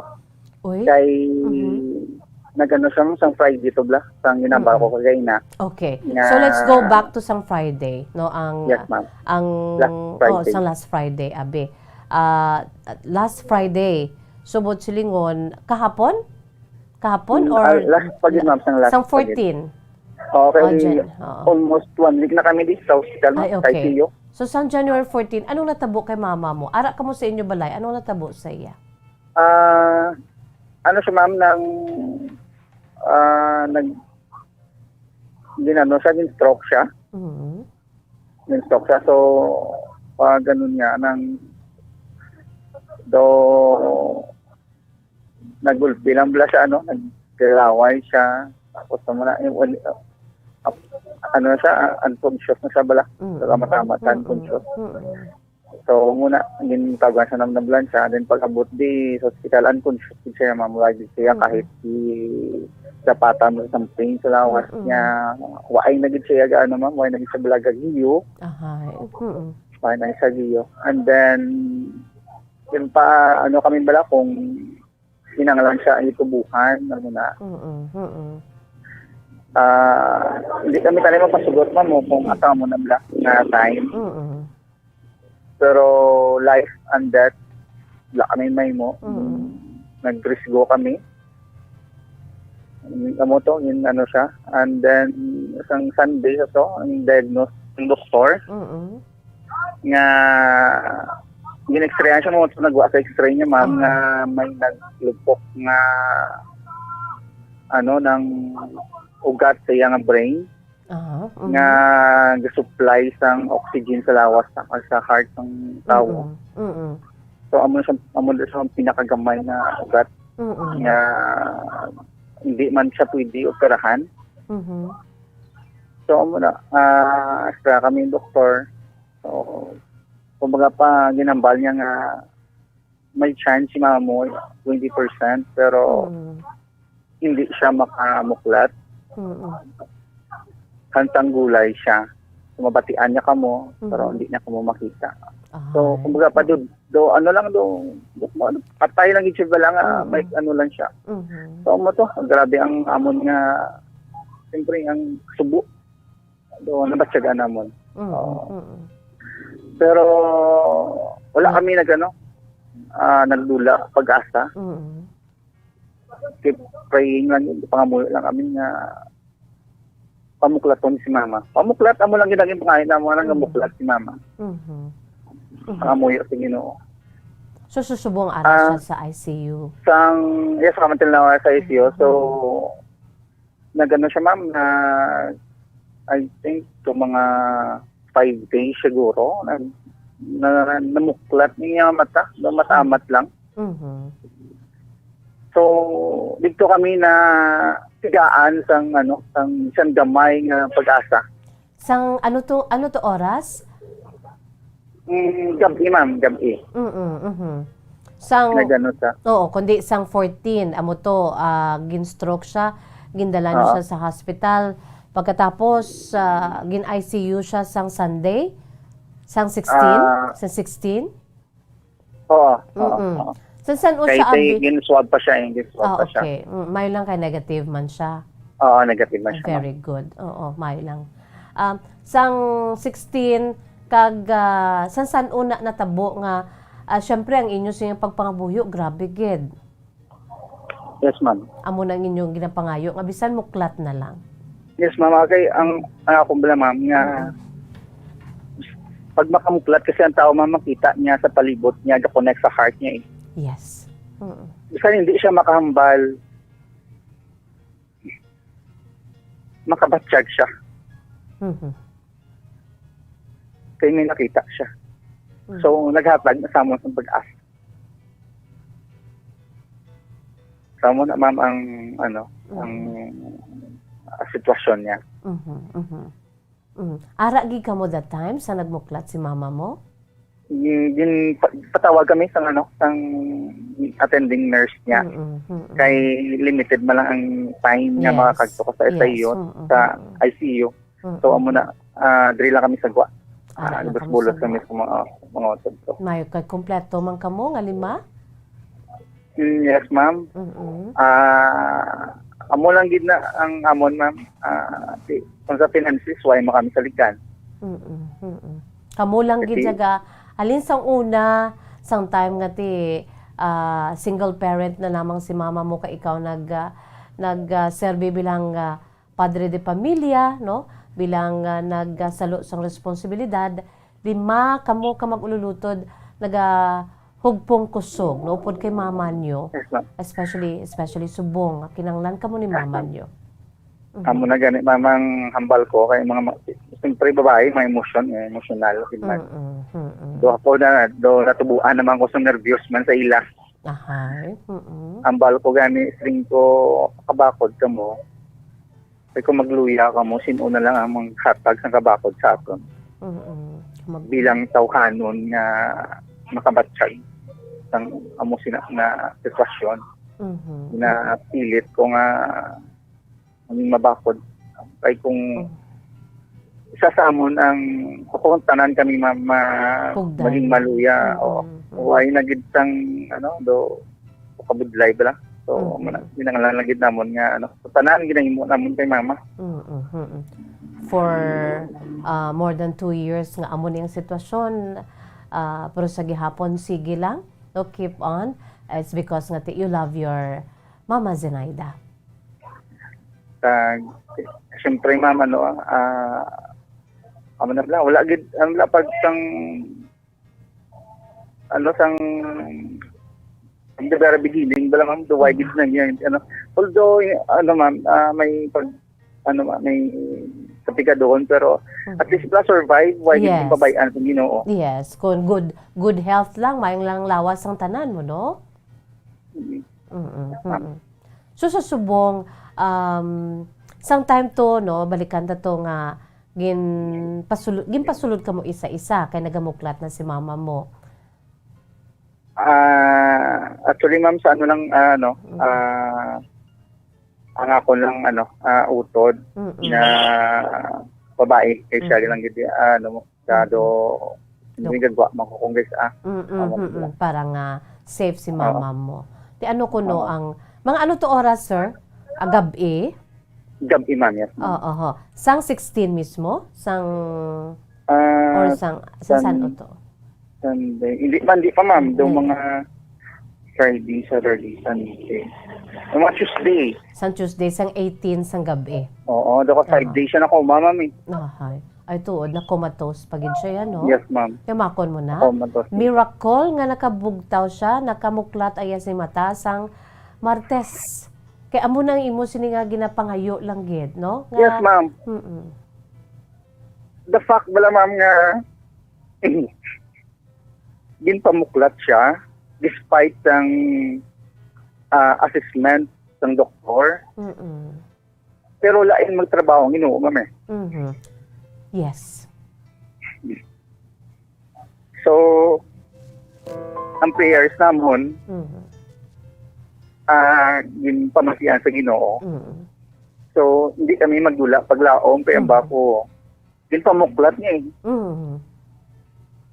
Uy? Kay Mhm. nagano siya, ma'am, sang Friday to bala, sang ginambal ko Mm-mm. kagina. Okay. Nga So, let's go back to sang Friday, no? Ang, Yes, ma'am. ang, Last oh, Friday. sang last Friday, abi. Ah, last Friday, subot silingon, kahapon? Kahapon Mm, or ah, last pa gid, ma'am, sang last sang pa gid. fourteen? Okay, Oh, Jan-, oo. almost one week na kami di sa hospital, ma'am, Ay, sa okay. I C U. So, sang January fourteen, anong natabo kay mama mo? Ara kamo sa inyo balay, anong natabo sa iya? Ah, ano siya, ma'am, nang, ah, nag-, ginano siya, gin-stroke siya. Mhm. Gin-stroke siya. So, ah, ganun nga, nang, do, nagulpi lang bala siya, ano, nagkalaway siya. Tapos, naman na, yung, ah, ano na siya, ah, unconscious na siya bala. Mm. Wala matama sa Mm-mm. unconscious. Mm-mm. So, muna, gintawagan siya ng ambulansya. Then, pag-abot di sa hospital, unconscious gid siya, ma'am. Wala gid siya Mm. kahit gidapatan mo something sa lawas Mm-mm. niya. Waay na gid siya, ano, ma'am, waay na gid siya bala gagiyo. Ahay. Mm-mm. Waay na siya giyo. And then, yun pa, ano kami bala kung kinahanglan siya itubuhan, ano na. Mm-mm. Mm-mm. Ah, hindi kami tayo mapasugot, ma'am, kung asa mo na bala na time. Mm-mm. Pero life and death, wala kami mahimo. Mm. Nagrisgo kami. Amo to, in ano siya. And then, isang Sunday sa to, ang diagnose ng doktor Mm. nga gin-x-rayan siya mo, nagwa sa x-ray niya, ma'am, Ah. nga may naglupok nga, ano, ng ugat sa iya nga brain. Aha, mhm. Nga ga-supply sang oxygen sa lawas sa, sa heart ng tawo. Mm-mm, mm-mm. So, amo na siya, amo na siya ang pinakagamay nga ugat Mm-mm. nga hindi man siya pwede operahan. Mhm. So, amo na, ah, extra kami yung doktor. So, kumbaga pa, ginambal niya nga may chance si mama mo, twenty percent, pero Mm. hindi siya makamuklat. Mm. Hantang gulay siya. So, mabatian niya kamo, pero Mm. hindi niya kamo makita. So, Ay. kumbaga pa, do, do, ano lang, do, do, ano, patay lang gid siya bala nga, Mm. may ano lang siya. Mhm. So, mo to, grabe ang amon nga, siyempre, ang subo. Do, nabatyagan namon. Mm, Oo. mm. Pero, wala Mm. kami nag, ano, ah, nagdula, pag-asa. Mm. Keep praying lang yun. Pangamuyo lang kami nga pamuklaton si mama. Pamuklat, amo lang yun ang pangayo na mo, nga Mm. muklat si mama. Mhm. Mhm. Pangamuyo sa Ginoo. So, susubong ara Ah. siya sa I C U? Sang, yes, ma'am, until now, sa I C U. So, Mhm. nagano siya, ma'am, na, I think, to mga five days siguro, na, na, namuklat niya ang mata, no, matamat lang. Mhm. So, dito kami na tigaan sang, ano, sang, sang gamay nga pag-asa. Sang ano to, ano to oras? Mm, gabi, ma'am, gabi. Mm, mhm. Sang, Nagano sa oo, kundi sang fourteen, amo to, ah, gin-stroke siya, gindala niyo Oo. siya sa hospital. Pagkatapos, ah, gin-I C U siya sang Sunday, sang sixteen? Ah. Sang sixteen? Oo, oo, Mm-mm. oo. San, san-o Kay siya, tay, abi? gin-swab pa siya, eh, gin-swab Ah, pa siya. okay. Mm, mayo lang kay negative man siya. Oo, negative man siya, ma'am. Very good. Oo, mayo lang. Um, sang sixteen, kag, ah, san, san-o na natabo nga, ah, syempre, ang inyo sing pagpangabuyo, grabe gid. Yes, ma'am. Amo na ang inyong ginapangayo, nga bisan muklat na lang. Yes, ma'am. Okay, ang, ang akong bala, ma'am, nga Mm. pag makamuklat kasi ang tao, ma'am, makita niya sa palibot niya, ga-connect sa heart niya, eh. Yes. Mm. Bisan hindi siya makahambal, makabatyag siya. Mhm. Kay may nakita siya. Mhm. So, naghatag na sa amon sa pag-asa. Sa amon na, ma'am, ang, ano, Mhm. ang, ah, sitwasyon niya. Mhm, mhm. Mm. Ara gid kamo that time sa nagmuklat si mama mo? Gin-, gin-, pa-, patawag kami sang, ano, sang attending nurse niya. Mm-mm, mm-mm. Kay limited man lang ang time niya Yes. makakadto ko sa Yes, S I U, mm-mm, sa mm-mm. I C U. Mm-mm. So, amo na, ah, diri lang kami sa gwa. Ah, Ah, lang kami bulos-bulos sa kami gwa. sa mga, mga utod ko. Mayo kay kompleto man kamo nga lima? Mm, yes, ma'am. Mm-mm. Ah, Amo lang gid na ang amon, ma'am. Ah, ti-, kung sa finances, way mo kami saligan. Mm-mm, mm-mm. Kamo lang gid Kasi jaga, halin sang una, sang time nga ti, ah, single parent na lamang si mama mo, kay ikaw nag, ah, nag, ah, serve bilang, ah, padre de pamilya, no? Bilang, ah, nagasalo sang responsibilidad, lima kamo ka mag-ululutod nagahugpong kusog, no? Upod kay mama nyo, Yes, ma'am. especially, especially subong, nga kinahanglan kamo ni Yes, mama ma'am. nyo. Mhm. Amo na gani, ma'am, ang hambal ko kay mga ma-, siyempre, babae, may emosyon, eh, emosyonal, gid man. Mm-mm, mm-mm. Do ako na, do natubuan naman ko sa nervyos man sa ila. Ahay, mm-mm. Hambal ko gani, siling ko, kabakod kamo. Kay kung magluya kamo, sin-o na lang ang maghatag sang kabakod sa aton? Mm-mm. Mag- Bilang tawhanon nga makabatyag sang amo sina nga sitwasyon, Mhm. na pilit ko nga maging mabakod. Kay kung Mm. isa sa amon ang, kung tanan kami ma-, ma-, Pugdan. maging maluya, Mm, o, mm. way na gid sang, ano, do, kabudlay bala. So, Mm. mana-, ginahanglan lang gid namon nga, ano, tanan ginahimo namon kay mama. Mm, mm, mm. For, ah, more than two years nga amo ni ang sitwasyon, ah, pero sa gihapon, sige lang, no, keep on. It's because nga ti-, you love your mama, Zenaida. Kag, siyempre, ma'am, ano, ah, amo na bala, wala gid, ano, wala pag sang, ano, sang, from the very beginning, bala, ma'am, do why gid na niya, ano. Although, ano, ma'am, ah, may pag, ano, ma'am, may kapigaduhon, pero at Mhm. least, bala, survive, why gid Yes. pabayaan sa Ginoo. Yes, kung good, good health lang, maayong lang lawas ang tanan mo, no? Mm. Mm-mm, Ma'am. mm-mm. So, sa subong, um, sang time to, no, balikan ta to nga ginpasulod, ginpasulod kamo isa-isa kay nagamuklat na si mama mo. Ah, actually, ma'am, sa ano lang, ah, ano, Mm. ah, ang ako lang, ano, ah, utod Mm-mm. na babae, kay siya Mm. lang gid, ah, ano, Masyado, Mm. hindi gagwa man ko kung guys, ah. Mm-mm, Tama mm-mm. sila. Para nga safe si Oo. mama mo. Ti ano kuno Oo. ang, mga ano to oras, sir? Ah, gab-i? Gab-i, ma'am, yes, ma'am. Oo, ho. Sang sixteen mismo? Sang, Ah, or sang, sa san san-, uto? Sunday. Hindi man, di pa, ma'am. Daw Hindi. mga Friday, Saturday, Sunday. Yung mga Tuesday. Sang Tuesday, sang eighteen, sang gab-i. Oo, daw ka five Oo. days siya na ko, mama, eh. Ahay. Ay, tuod, na-comatose pa gid siya, yan, no? Yes, ma'am. Yamakon mo na. Comatose. Miracle nga nakabugtaw siya, nakamuklat aya si mata sang Martes. Kay amo nang imo sini nga ginapangayo lang gid, no? Nga Yes, ma'am. Mm-mm. The fact bala, ma'am, nga ginpamuklat siya despite sang, ah, assessment sang doktor. Mm-mm. Pero lain magtrabaho ang Ginoo, ma'am, eh. Mhm. Yes. So, ang prayers namon, Mhm. ah, ginpamatian sa Ginoo. Mhm. So, hindi kami magdula paglaom, kay ang Mhm. bako, ginpamuklat niya, eh. Mhm.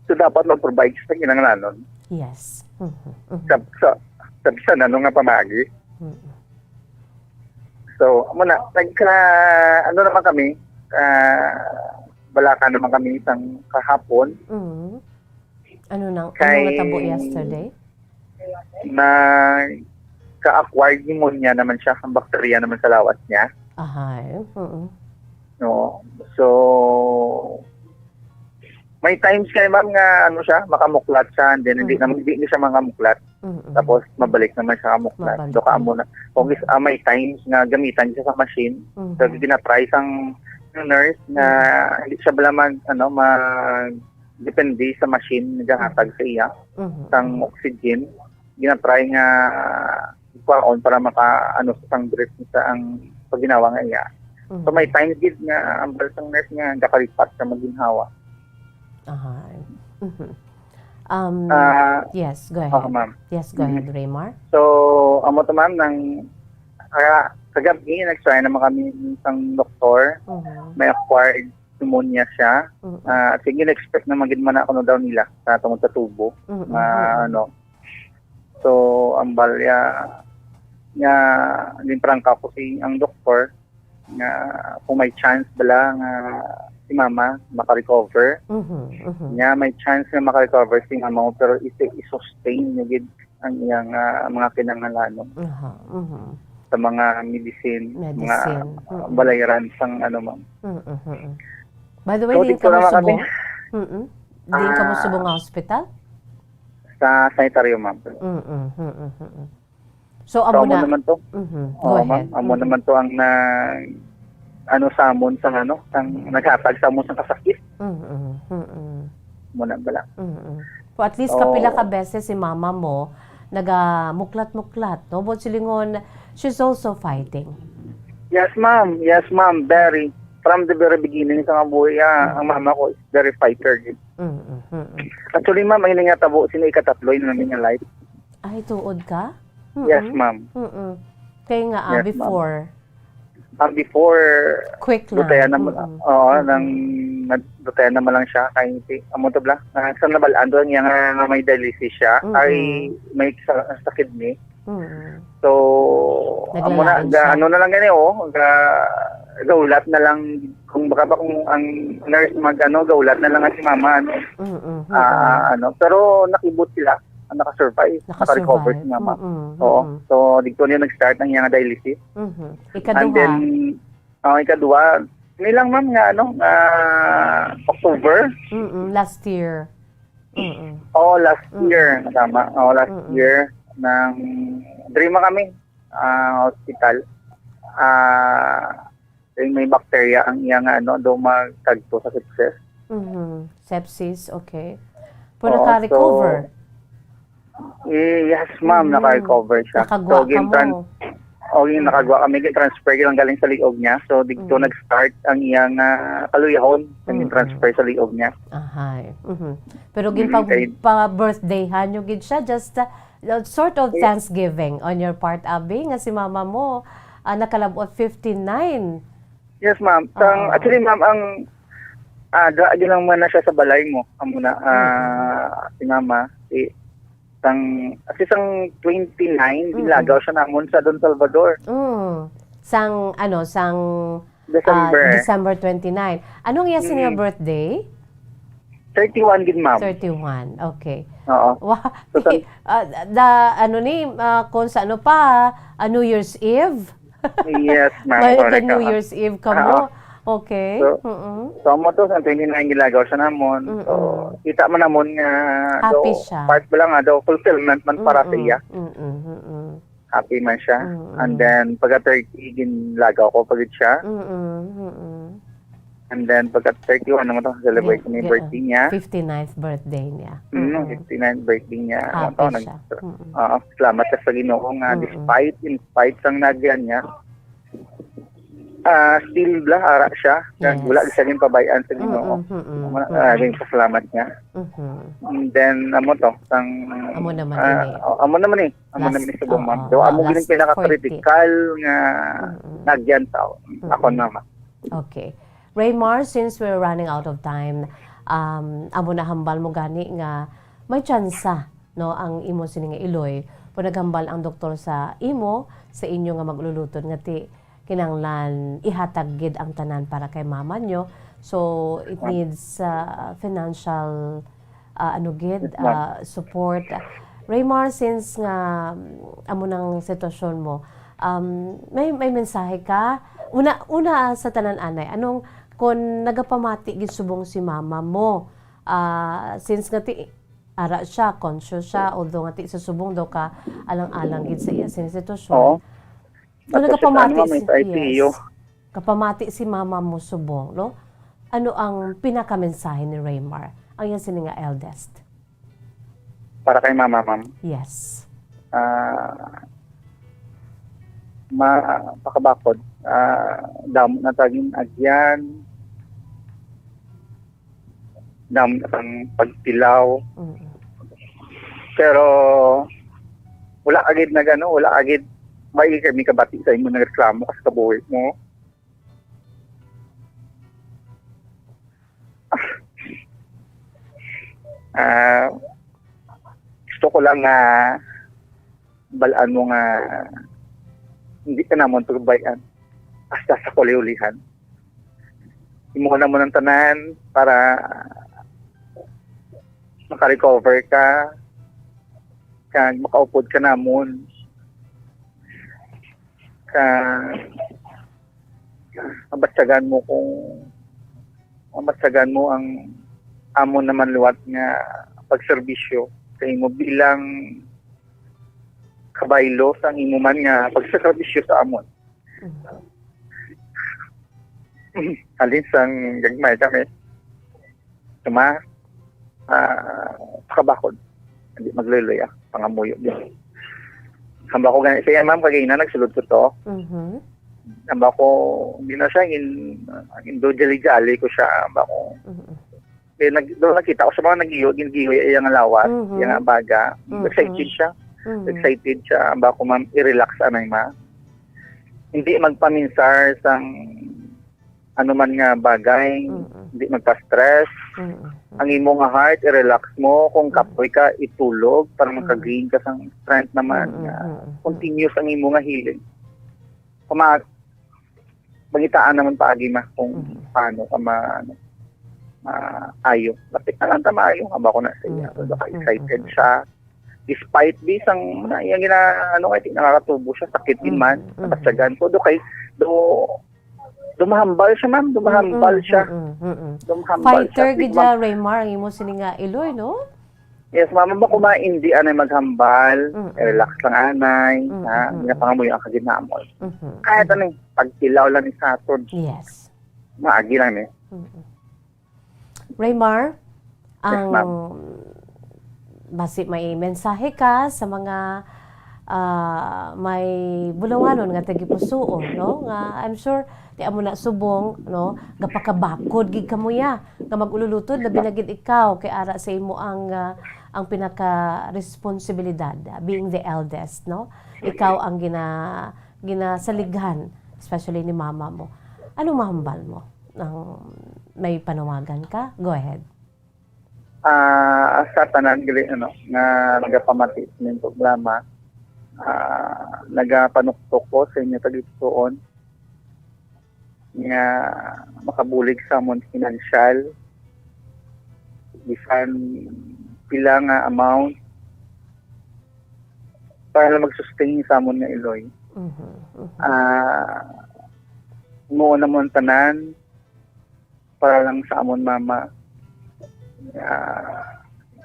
So, dapat mag-provide sa kinahanglanon. Yes. Mhm. Mhm. Sa, sa, sa bisan ano nga pamagi. Mhm. So, amo na, nagka, ano naman kami, ah, balaka naman kami isang kahapon. Mhm. Ano nang, ano Kay natabo yesterday? Nagka-acquired pneumonia naman siya, ang bakterya naman sa lawas niya. Ahay, mm. No? So, may times kay ma'am nga, ano siya, makamuklat siya, and then hindi Mm. naman, hindi na siya makamuklat. Mm-mm. Tapos, mabalik naman siya kamuklat. Mabalik So, kaamo naman. na. Kung is, ah, may times nga gamitan siya sa machine, Mm-hmm. so, ginatry sang nurse nga Mm. hindi siya bala mag, ano, mag-, depende sa machine nga gahatag Mm. sa iya, Mm-hmm. sang oxygen. Ginatry nga kwaon para maka, ano, sa sang breath sa ang pagginawa nga iya. So, Mm-hmm. may times gid nga ang bala sang nurse nga gakalipat sa maginhawa. Aha. Mhm. Um, Ah, yes, go ahead. Oo, ma'am. Yes, go Mhm. ahead, Raymar. So, amo to, ma'am, nang, ah, kagabi, nag-try naman kami sang doktor. Mhm. May acquired pneumonia siya. Mhm. Ah, sige, na-expect naman gid man na kuno daw nila sa tungod sa tubo Mhm, na, mhm. ano. So, ang balya, nga ginprangka ko si, ang doktor, nga kung may chance bala nga si mama maka-recover. Mhm, mhm. Nga may chance nga maka-recover si mama mo, pero isi-, i-sustain niyo gid ang iyang, ah, mga kinahanglanon Aha, mhm. sa mga medicine, mga Medicine, mm. balayran sang ano, ma'am. Mm, mm, mm. By the way, So, diin dito kamo naman kami. subong? Mm-mm. Diin kamo Ah. subong nga hospital? Sa sanitarium, ma'am. Mm, mm, mm, mm. So, So, amo amo na, naman to. Mhm. Go Oo, ma'am. ahead. Amo Mhm. naman to ang na, ano, sa amon, sang ano, sang naghatag sa amon sang kasakit. Mhm, mhm, mhm. Amo na bala. Mhm. So, at least, kapila ka Oo. beses si mama mo nagamuklat-muklat, no? But silingon, she's also fighting. Yes, ma'am. Yes, ma'am. Very. From the very beginning sa nga buhay, ah, Mhm. ang mama ko is very fighter. Mhm, mhm. Actually, ma'am, ay nga tabo, sino ikatatlo yun namin nga life? Ay, tuod ka? Yes, Mm-mm. ma'am. Mm-mm. Kaya nga, ah, Yes, ma'am. before, Ah, before, Quick lang. dutaya na, Mm-mm. oo, Mm-mm. nang, nag-, dutaya naman lang siya. Kay, si, amo to bla, ah, sa nabalaan to niya nga, nga may dialysis siya, Mm-mm. ay may sa, sa kidney. Mm-mm. So, amo na, Naglalain ga, siya. ano na lang gani, oh, ga, gaulat na lang, kung baka ba kung ang nurse mag, ano, gaulat na lang si mama, ano. Mm-mm, Ah, mm-mm. ano, pero nakibot sila, naka-survive, naka-recover Naka-survive. si mama. Mm-mm, Oo. mm-mm. So, dito niya nag-start ang iyang dialysis. Mhm. And Ikaduha. then, ah, ikaduha, nilang, ma'am, nga, ano, nga October. Mm-mm, last year. Mm-mm. Oo, last Mm-mm. year, tama. Oo, last Mm-mm. year, nang, diri man kami, ah, hospital. Ah, may bacteria ang iya nga, ano, daw magkagto sa sepsis. Mhm. Sepsis, okay. Pero Oo, naka-recover? so, eh, yes, ma'am, Mm. naka-recover siya. Nakagwa So, ka gin-tran-, mo? o, yung Mm. nakagwa kami, gin-transfer lang galing sa liog niya. So, dito Mm. nag-start ang iyang, ah, kaluyahon, ang Mm. transfer sa liog niya. Ahay. Mhm. Pero Mm, ginpag-, kay pa-birthdayhan nyo gid siya, just, uh, sort of Yes. thanksgiving on your part, Abi, nga si mama mo, ah, nakalab-ot fifty-nine. Yes, ma'am. Sang, Oo. actually, ma'am, ang, ah, dra-, agi lang man na siya sa balay mo. Amo na, Mm, mm. ah, si mama, si, sang, kasi sang twenty-nine, Mm, mm. ginlagaw siya namon sa Don Salvador. Mm. Sang, ano, sang, ah, December. December twenty-nine. Anong iya siya Mm. birthday? Thirty-one gid, ma'am. Thirty-one, okay. Oo. Wa-, So, san- ah, da-, ano ni, ah, kung sa ano pa, ah, New Year's Eve? Yes, ma'am. May Correct, New oo. Year's Eve ka mo? Oo. Okay. So, Mm-mm. so, amo to, sa twenty-nine ginlagaw siya namon. So, Mm-mm. kita man namon nga Happy daw, siya. part ba lang nga daw, fulfillment man para sa Mm-mm. iya. Mm-mm. Mm-mm. Happy man siya. Mm-mm. And then, pagka thirty, ginlagaw ko pa gid siya. Mm-mm. Mm-mm. And then, pagka thirty-one naman to, celebrate Gi-, ko ni gi-, birthday niya. fifty-ninth birthday niya. Mm, Mm-mm. fifty-ninth birthday niya. Happy Ano to, nag-, siya. Mm-mm. oo, salamat siya sa Ginoo nga Mm-mm. despite, in spite sang nagyan niya, ah, still bla, ara siya. Nag-, Yes. wala siya ginpabayaan sa Ginoo. Mm-mm, mm-mm, Wala, mm-mm. ah, yung pasalamat niya. Mm-hmm. And then, amo to, sang, Amo naman ah, ini. oh, amo naman eh. Amo Last, naman eh, subong, oo, ma'am. Daw, amo last gid pinaka-critical forty. nga Mm-mm. nagyan sa ako Mm-mm. naman. Okay. Raymar, since we're running out of time, um, amo na hambal mo gani nga may tsansa, no, ang imo sini nga iloy. Pero naghambal ang doktor sa imo, sa inyo nga mag-ululutod nga ti kinahanglan ihatag gid ang tanan para kay mama nyo. So, it Ma'am. needs, uh, financial, uh, ano gid, Yes, ma'am. uh, support. Raymar, since nga, um, amo nang sitwasyon mo, um, may, may mensahe ka? Una, una sa tanan, anay, anong, kung nagapamati gid subong si mama mo, ah, since nga ti, ara siya, conscious siya, although nga ti sa subong daw ka alang-alang gid sa iya sini sitwasyon. Oo. Kung Tapos nagapamati sa ano, may si, sa I C U. yes. Kapamati si mama mo subong, no? Ano ang pinakamensahe ni Raymar? Ang iya sini nga eldest. Para kay mama, ma'am? Yes. Ah, ma-, pakabakod. Ah, damo na taging agyan. Damo na tang pagtilaw. Mm. Pero wala ka gid nag-ano, wala ka gid may kami kabati sa imo nagreklamo ka sa kabuhi mo. Ah, gusto ko lang nga balaan mo nga hindi ka namon tubayan hasta sa kauliulihan. Imo namon ang tanan para maka-recover ka, kag makaupod ka namon, kag mabatyagan mo kung, mabatyagan mo ang amon naman liwat nga pagserbisyo sa imo bilang kabaylo sang imo man nga pagsakripisyo sa amon. Mhm. Halin sang gagmay kami, tuma, ah, pakabakod. Hindi magluloy, ah, pangamuyo din. Hamba ko gani siya, ma'am, kag ina, nagsulod ko to. Mhm. Hamba ko, hindi na siya, in, in do jali-jali ko siya, hamba ko. Mhm. Kaya nag-, doon nakita ko sa mga nag-iyo, ginagiyo iya nga lawas, Mhm. iya nga baga. Mhm. Excited siya. Mhm. Excited siya, hamba ko, ma'am, i-relax, anay, ma. Hindi magpaminsar sang ano man nga bagay, Mm-mm. di magpa-stress. Mm-mm. Ang imo nga heart, i-relax mo. Kung Mm. kapoy ka, itulog para Mm. makagain ka sang strength naman Mm-mm. nga Mm-mm. continuous ang imo nga healing. Kuma-, pangitaan naman paagi ma kung Mm-mm. paano ka ma-, ano, maayo. Lapit na lang ta maayo. Haba ko na sa iya. Mm-mm. Baka excited Mm-mm. siya. Despite di sang na, yung gina-, ano, I think nakakatubo siya, sakit din man, Mm-mm. nabatyagan ko. Do kay, do, dumahambal siya, ma'am. Dumahambal Mm-mm, siya. Mm-mm, mm-mm. Dumahambal Fighter siya. Gid Sige, siya, ma'am. Raymar, ang imo sini nga iloy, no? Yes, ma'am. Ba ko ma-, hindi anay maghambal. Mm-mm. Relax lang anay, Mm-mm, ha? Hindi na mm-mm. pangamuyo ang kaginamon. Mm-hmm. Kaya Mm-hmm. tanong, pagtilaw lang ni Saturn. Yes. Maagi lang ni. Mm-mm. Raymar, Yes, ang ma'am. basi may mensahe ka sa mga, ah, may bulunganon nga tagipusuon, no? Nga, I'm sure, ti amo na subong, no? Gapakabakod gid kamo ya, nga mag-ululutod, labi na gid ikaw, kay ara sa imo ang, ah, ang pinaka-responsibilidad, ah, being the eldest, no? Ikaw ang gina-, ginasalighan, especially ni mama mo. Anong mahambal mo? Ang may panawagan ka? Go ahead. Ah, sa tanan gali, ano, nga nagapamati sa inyong programa, ah, nagapanuktok ko sa inyo tagipusoon nga makabulig sa amon financial, bisan pila nga amount, para lang mag-sustain sa amon nga iloy. Mhm, mhm. Ah, mo na mo ang tanan, para lang sa amon mama, ah,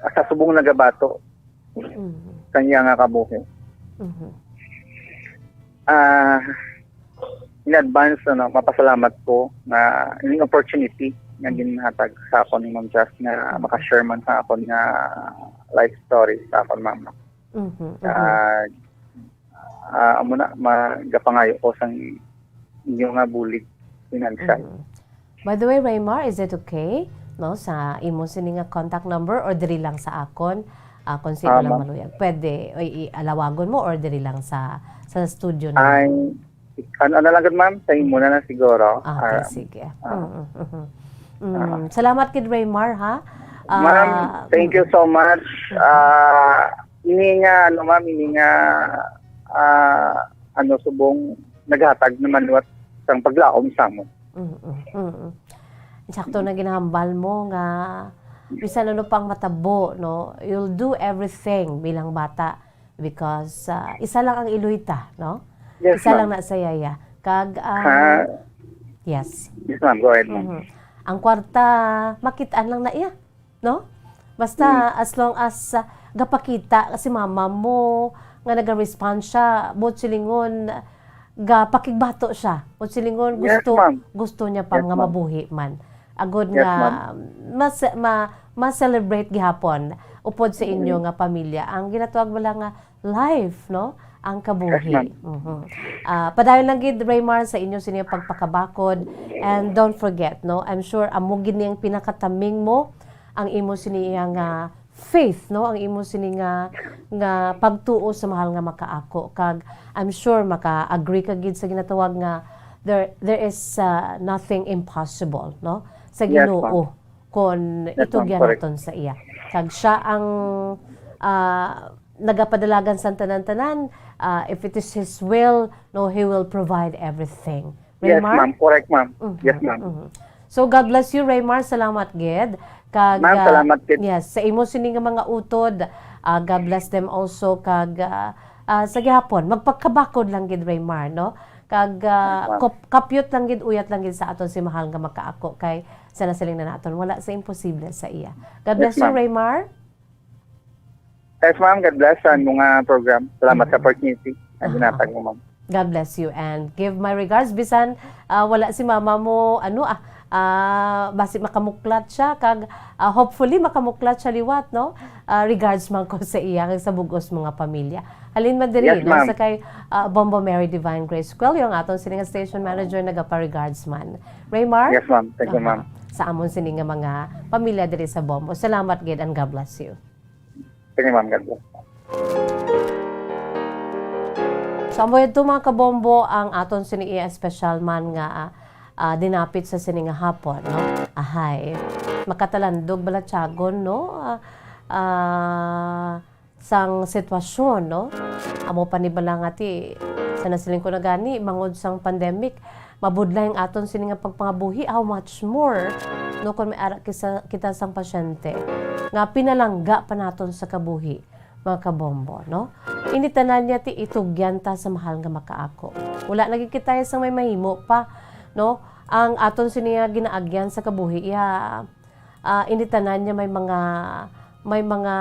sa subong nagabato Mhm. sa iya nga kabuhi. Mhm. Ah, in advance, ano, mapasalamat ko nga ining opportunity nga Mhm. ginhatag sa akon ni Ma'am Jazz nga Mhm. maka-share man sa akon nga life story sa akon mama. Mhm, mhm. Ah, ah, amo na, magapangayo ko sang inyo nga bulig financial. Mhm. By the way, Raymar, is it okay, no, sa imo sini nga contact number or diri lang sa akon, ah, kung sino Ah, lang ma'am. maluyag? Pwede, o, i-, alawagon mo or diri lang sa, sa studio na Ay, lang? Ano na lang gud, ma'am? Sa imo na lang siguro. Ah, okay, Ah, sige. ah. Mm, mhm. Mm, Ah. salamat gid, Raymar, ha? Ma'am, Ah, thank you mm. so much. Mm. Ah, ini nga, ano, ma'am, ini nga, ah, ano, subong naghatag naman liwat sang paglaom sa amon. Mm-mm, mm-mm. Sakto na ginahambal mo nga bisan ano pang matabo, no, you'll do everything bilang bata because, ah, isa lang ang iloy ta, no? Yes, Isa lang ma'am. na sa yaya. Kag ang Ah. Yes. Yes, ma'am. Go ahead, ma'am. Mhm. Ang kwarta, makit-an lang na iya. No? Basta, Mm. as long as, ah, gapakita si mama mo nga naga-respond siya, buot silingon, gapakigbato siya. Buot silingon, Yes, gusto, ma'am. gusto niya pa Yes, nga ma'am. mabuhi man. Agod Yes, nga ma'am. mas, ma-, ma-celebrate gihapon upod sa inyo Mm. nga pamilya. Ang ginatawag bala nga life, no? Ang kabuhi. Yes, ma'am. Mhm. Ah, padayon lang gid, Raymar, sa inyo sini pagpakabakod. And don't forget, no? I'm sure amo gid ni ang pinakataming mo, ang imo sini nga faith, no? Ang imo sini nga, nga pagtuo sa mahal nga makaako. Kag I'm sure maka-agree ka gid sa ginatawag nga there, there is, ah, nothing impossible, no? Sa Yes, Ginoo, ma'am. Kon Yes, ma'am. itugyan Correct. naton sa iya. Kag siya ang, ah, nagapadalagan sa tanan-tanan, ah, if it is His will, no, He will provide everything. Yes, Raymar? Ma'am. Correct, ma'am. Mhm, Yes, ma'am. mhm. So, God bless you, Raymar. Salamat gid. Kag, Ma'am, ah, salamat gid. yes, sa imo sini nga mga utod, ah, God bless them also. Kag, ah, ah, sa gihapon, magpakabakod lang gid, Raymar, no? Kag, ah, Yes, ma'am. kop-, kapyot lang gid, uyat lang gid sa aton si mahal nga makaako, kay sa nasiling na naton, wala sa imposible sa iya. God Yes, bless you, ma'am. Raymar. Yes, ma'am. God bless sa mga program. Salamat sa Mm. opportunity na Aha. ginatag mo, ma'am. God bless you and give my regards. Bisan, ah, wala si mama mo, ano, ah, ah, basi makamuklat siya, kag, ah, hopefully makamuklat siya liwat, no? Ah, regards man ko sa iya, kag sa bug-os mga pamilya. Halin man diri, Yes, no? ma'am. Sa kay, ah, Bombo Mary Divine Grace Cuello, ang aton sini nga station manager, nagapa-regards man. Raymar? Yes, ma'am. Thank you, Aha. ma'am. Sa amon sini nga mga pamilya diri sa Bombo. Salamat gid and God bless you. Sige, ma'am. God bless. So, amo ito, mga kabombo, ang aton sini iya special man nga, ah, ah, dinapit sa sini nga hapon, no? Ahay. Makatalandog balatyagon, no? Ah, ah, sang sitwasyon, no? Amo pa ni bala nga ti, sa nasiling ko na gani, mangod sang pandemic, mabudlay ang aton sini nga pagpangabuhi, how much more, no, kung may ara kisa-, kita sang pasyente nga pinalangga pa naton sa kabuhi, mga kabombo, no? Ini tanan niya ti itugyan ta sa mahal nga makaako. Wala na gid kita sang may mahimo pa, no? Ang aton sini nga ginaagyan sa kabuhi, iya, ah, ini tanan niya may mga, may mga,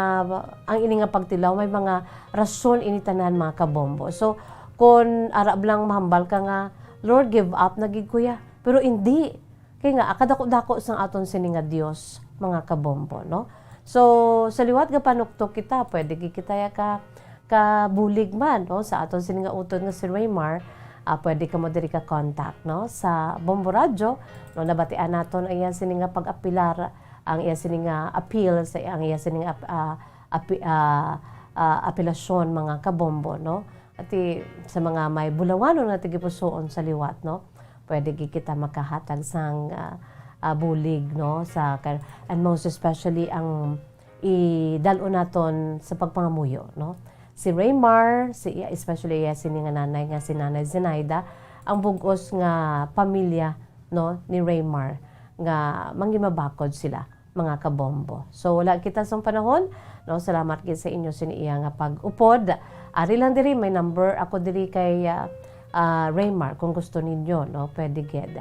ang ini nga pagtilaw, may mga rason ini tanan, mga kabombo. So, kung arab lang mahambal ka nga, "Lord, give up na gid ko ya." Pero hindi. Kay nga, kadako-dako sang aton sini nga Dios, mga kabombo, no? So, sa liwat nga panuktok kita, pwede gid kita ya ka, kabulig man, no? Sa aton sini nga utod nga si Raymar, ah, pwede kamo diri ka contact, no? Sa Bombo Radyo, no? Nabatian naton ang iya sini nga pag-apilar, ang iya sini nga appeal, sa ang iya sini nga ap-, ah, api-, ah, ah, apelasyon, mga kabombo, no? Ati sa mga may bulawanon nga tagipusoon sa liwat, no? Pwede gid kita makahatag sang, ah, ah, bulig, no? Sa ka-, and most especially ang idal-on naton sa pagpangamuyo, no? Si Raymar, si, especially iya sini nga nanay nga si Nanay Zenaida, ang bug-os nga pamilya, no, ni Raymar nga manggimabakod sila, mga kabombo. So, wala kita sang panahon, no? Salamat gid sa inyo sini iya nga pag-upod. Ari lang diri, may number ako diri kay, ah, ah, Raymar, kung gusto ninyo, no? Pwede gid.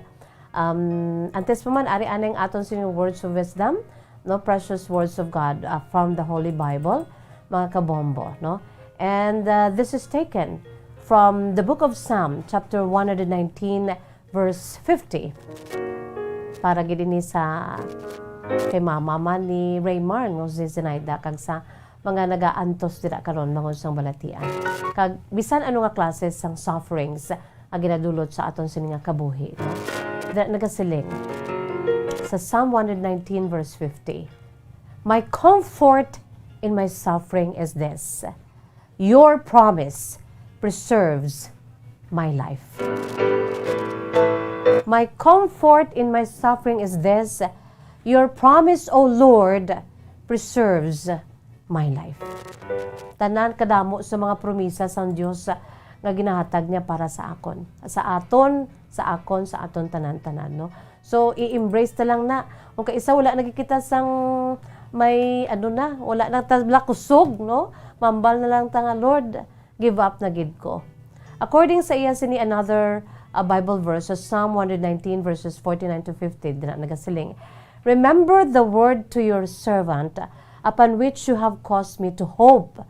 Um, antes pa man, ari anay ang aton sini words of wisdom, no? Precious words of God, ah, from the Holy Bible, mga kabombo, no? And, ah, this is taken from the book of Psalm, chapter one hundred nineteen, verse fifty. Para gid ini sa kay mama man ni Raymar, no, si Zenaida, kag sa mga nagaantos dira karon, mga usang balatian. Kag bisan ano nga klase sang sufferings ang ginadulot sa aton sini nga kabuhi, no? Dira nagasiling sa Psalm one hundred nineteen verse fifty, "My comfort in my suffering is this: your promise preserves my life." My comfort in my suffering is this: your promise, O Lord, preserves my life. Tanan kadamo sa mga promisa sang Dios nga ginahatag niya para sa akon, sa aton, sa akon, sa aton tanan-tanan, no? So, i-embrace ta lang na. Kung kaisa, wala na gid kita sang may, ano na, wala na ta bala kusog, no? Mambal na lang ta nga, "Lord, give up na gid ko." According sa iya sini another, uh, Bible verse, sa Psalm one hundred nineteen verses forty-nine to fifty, dira nagasiling, "Remember the word to your servant, upon which you have caused me to hope.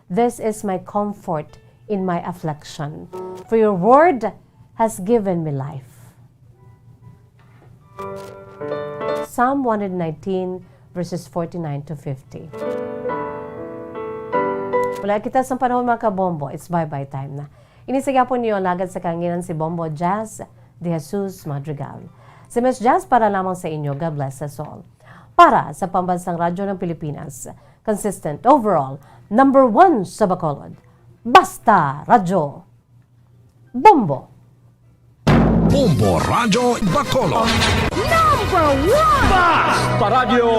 This is my comfort in my affliction. For your word has given me life." Psalm one hundred nineteen, verses forty-nine to fifty. Wala kita sang panahon, mga kabombo. It's bye-bye time na. Ini sa gyapon niyo, alagad sa kahanginan, si Bombo Jazz de Jesus Madrigal. Si Miss Jazz para lamang sa inyo. God bless us all. Para sa Pambansang Radyo ng Pilipinas, consistent, overall, number one sa Bacolod. Basta Radyo. Bombo. Bombo Radyo Bacolod. Number one! Basta Radyo!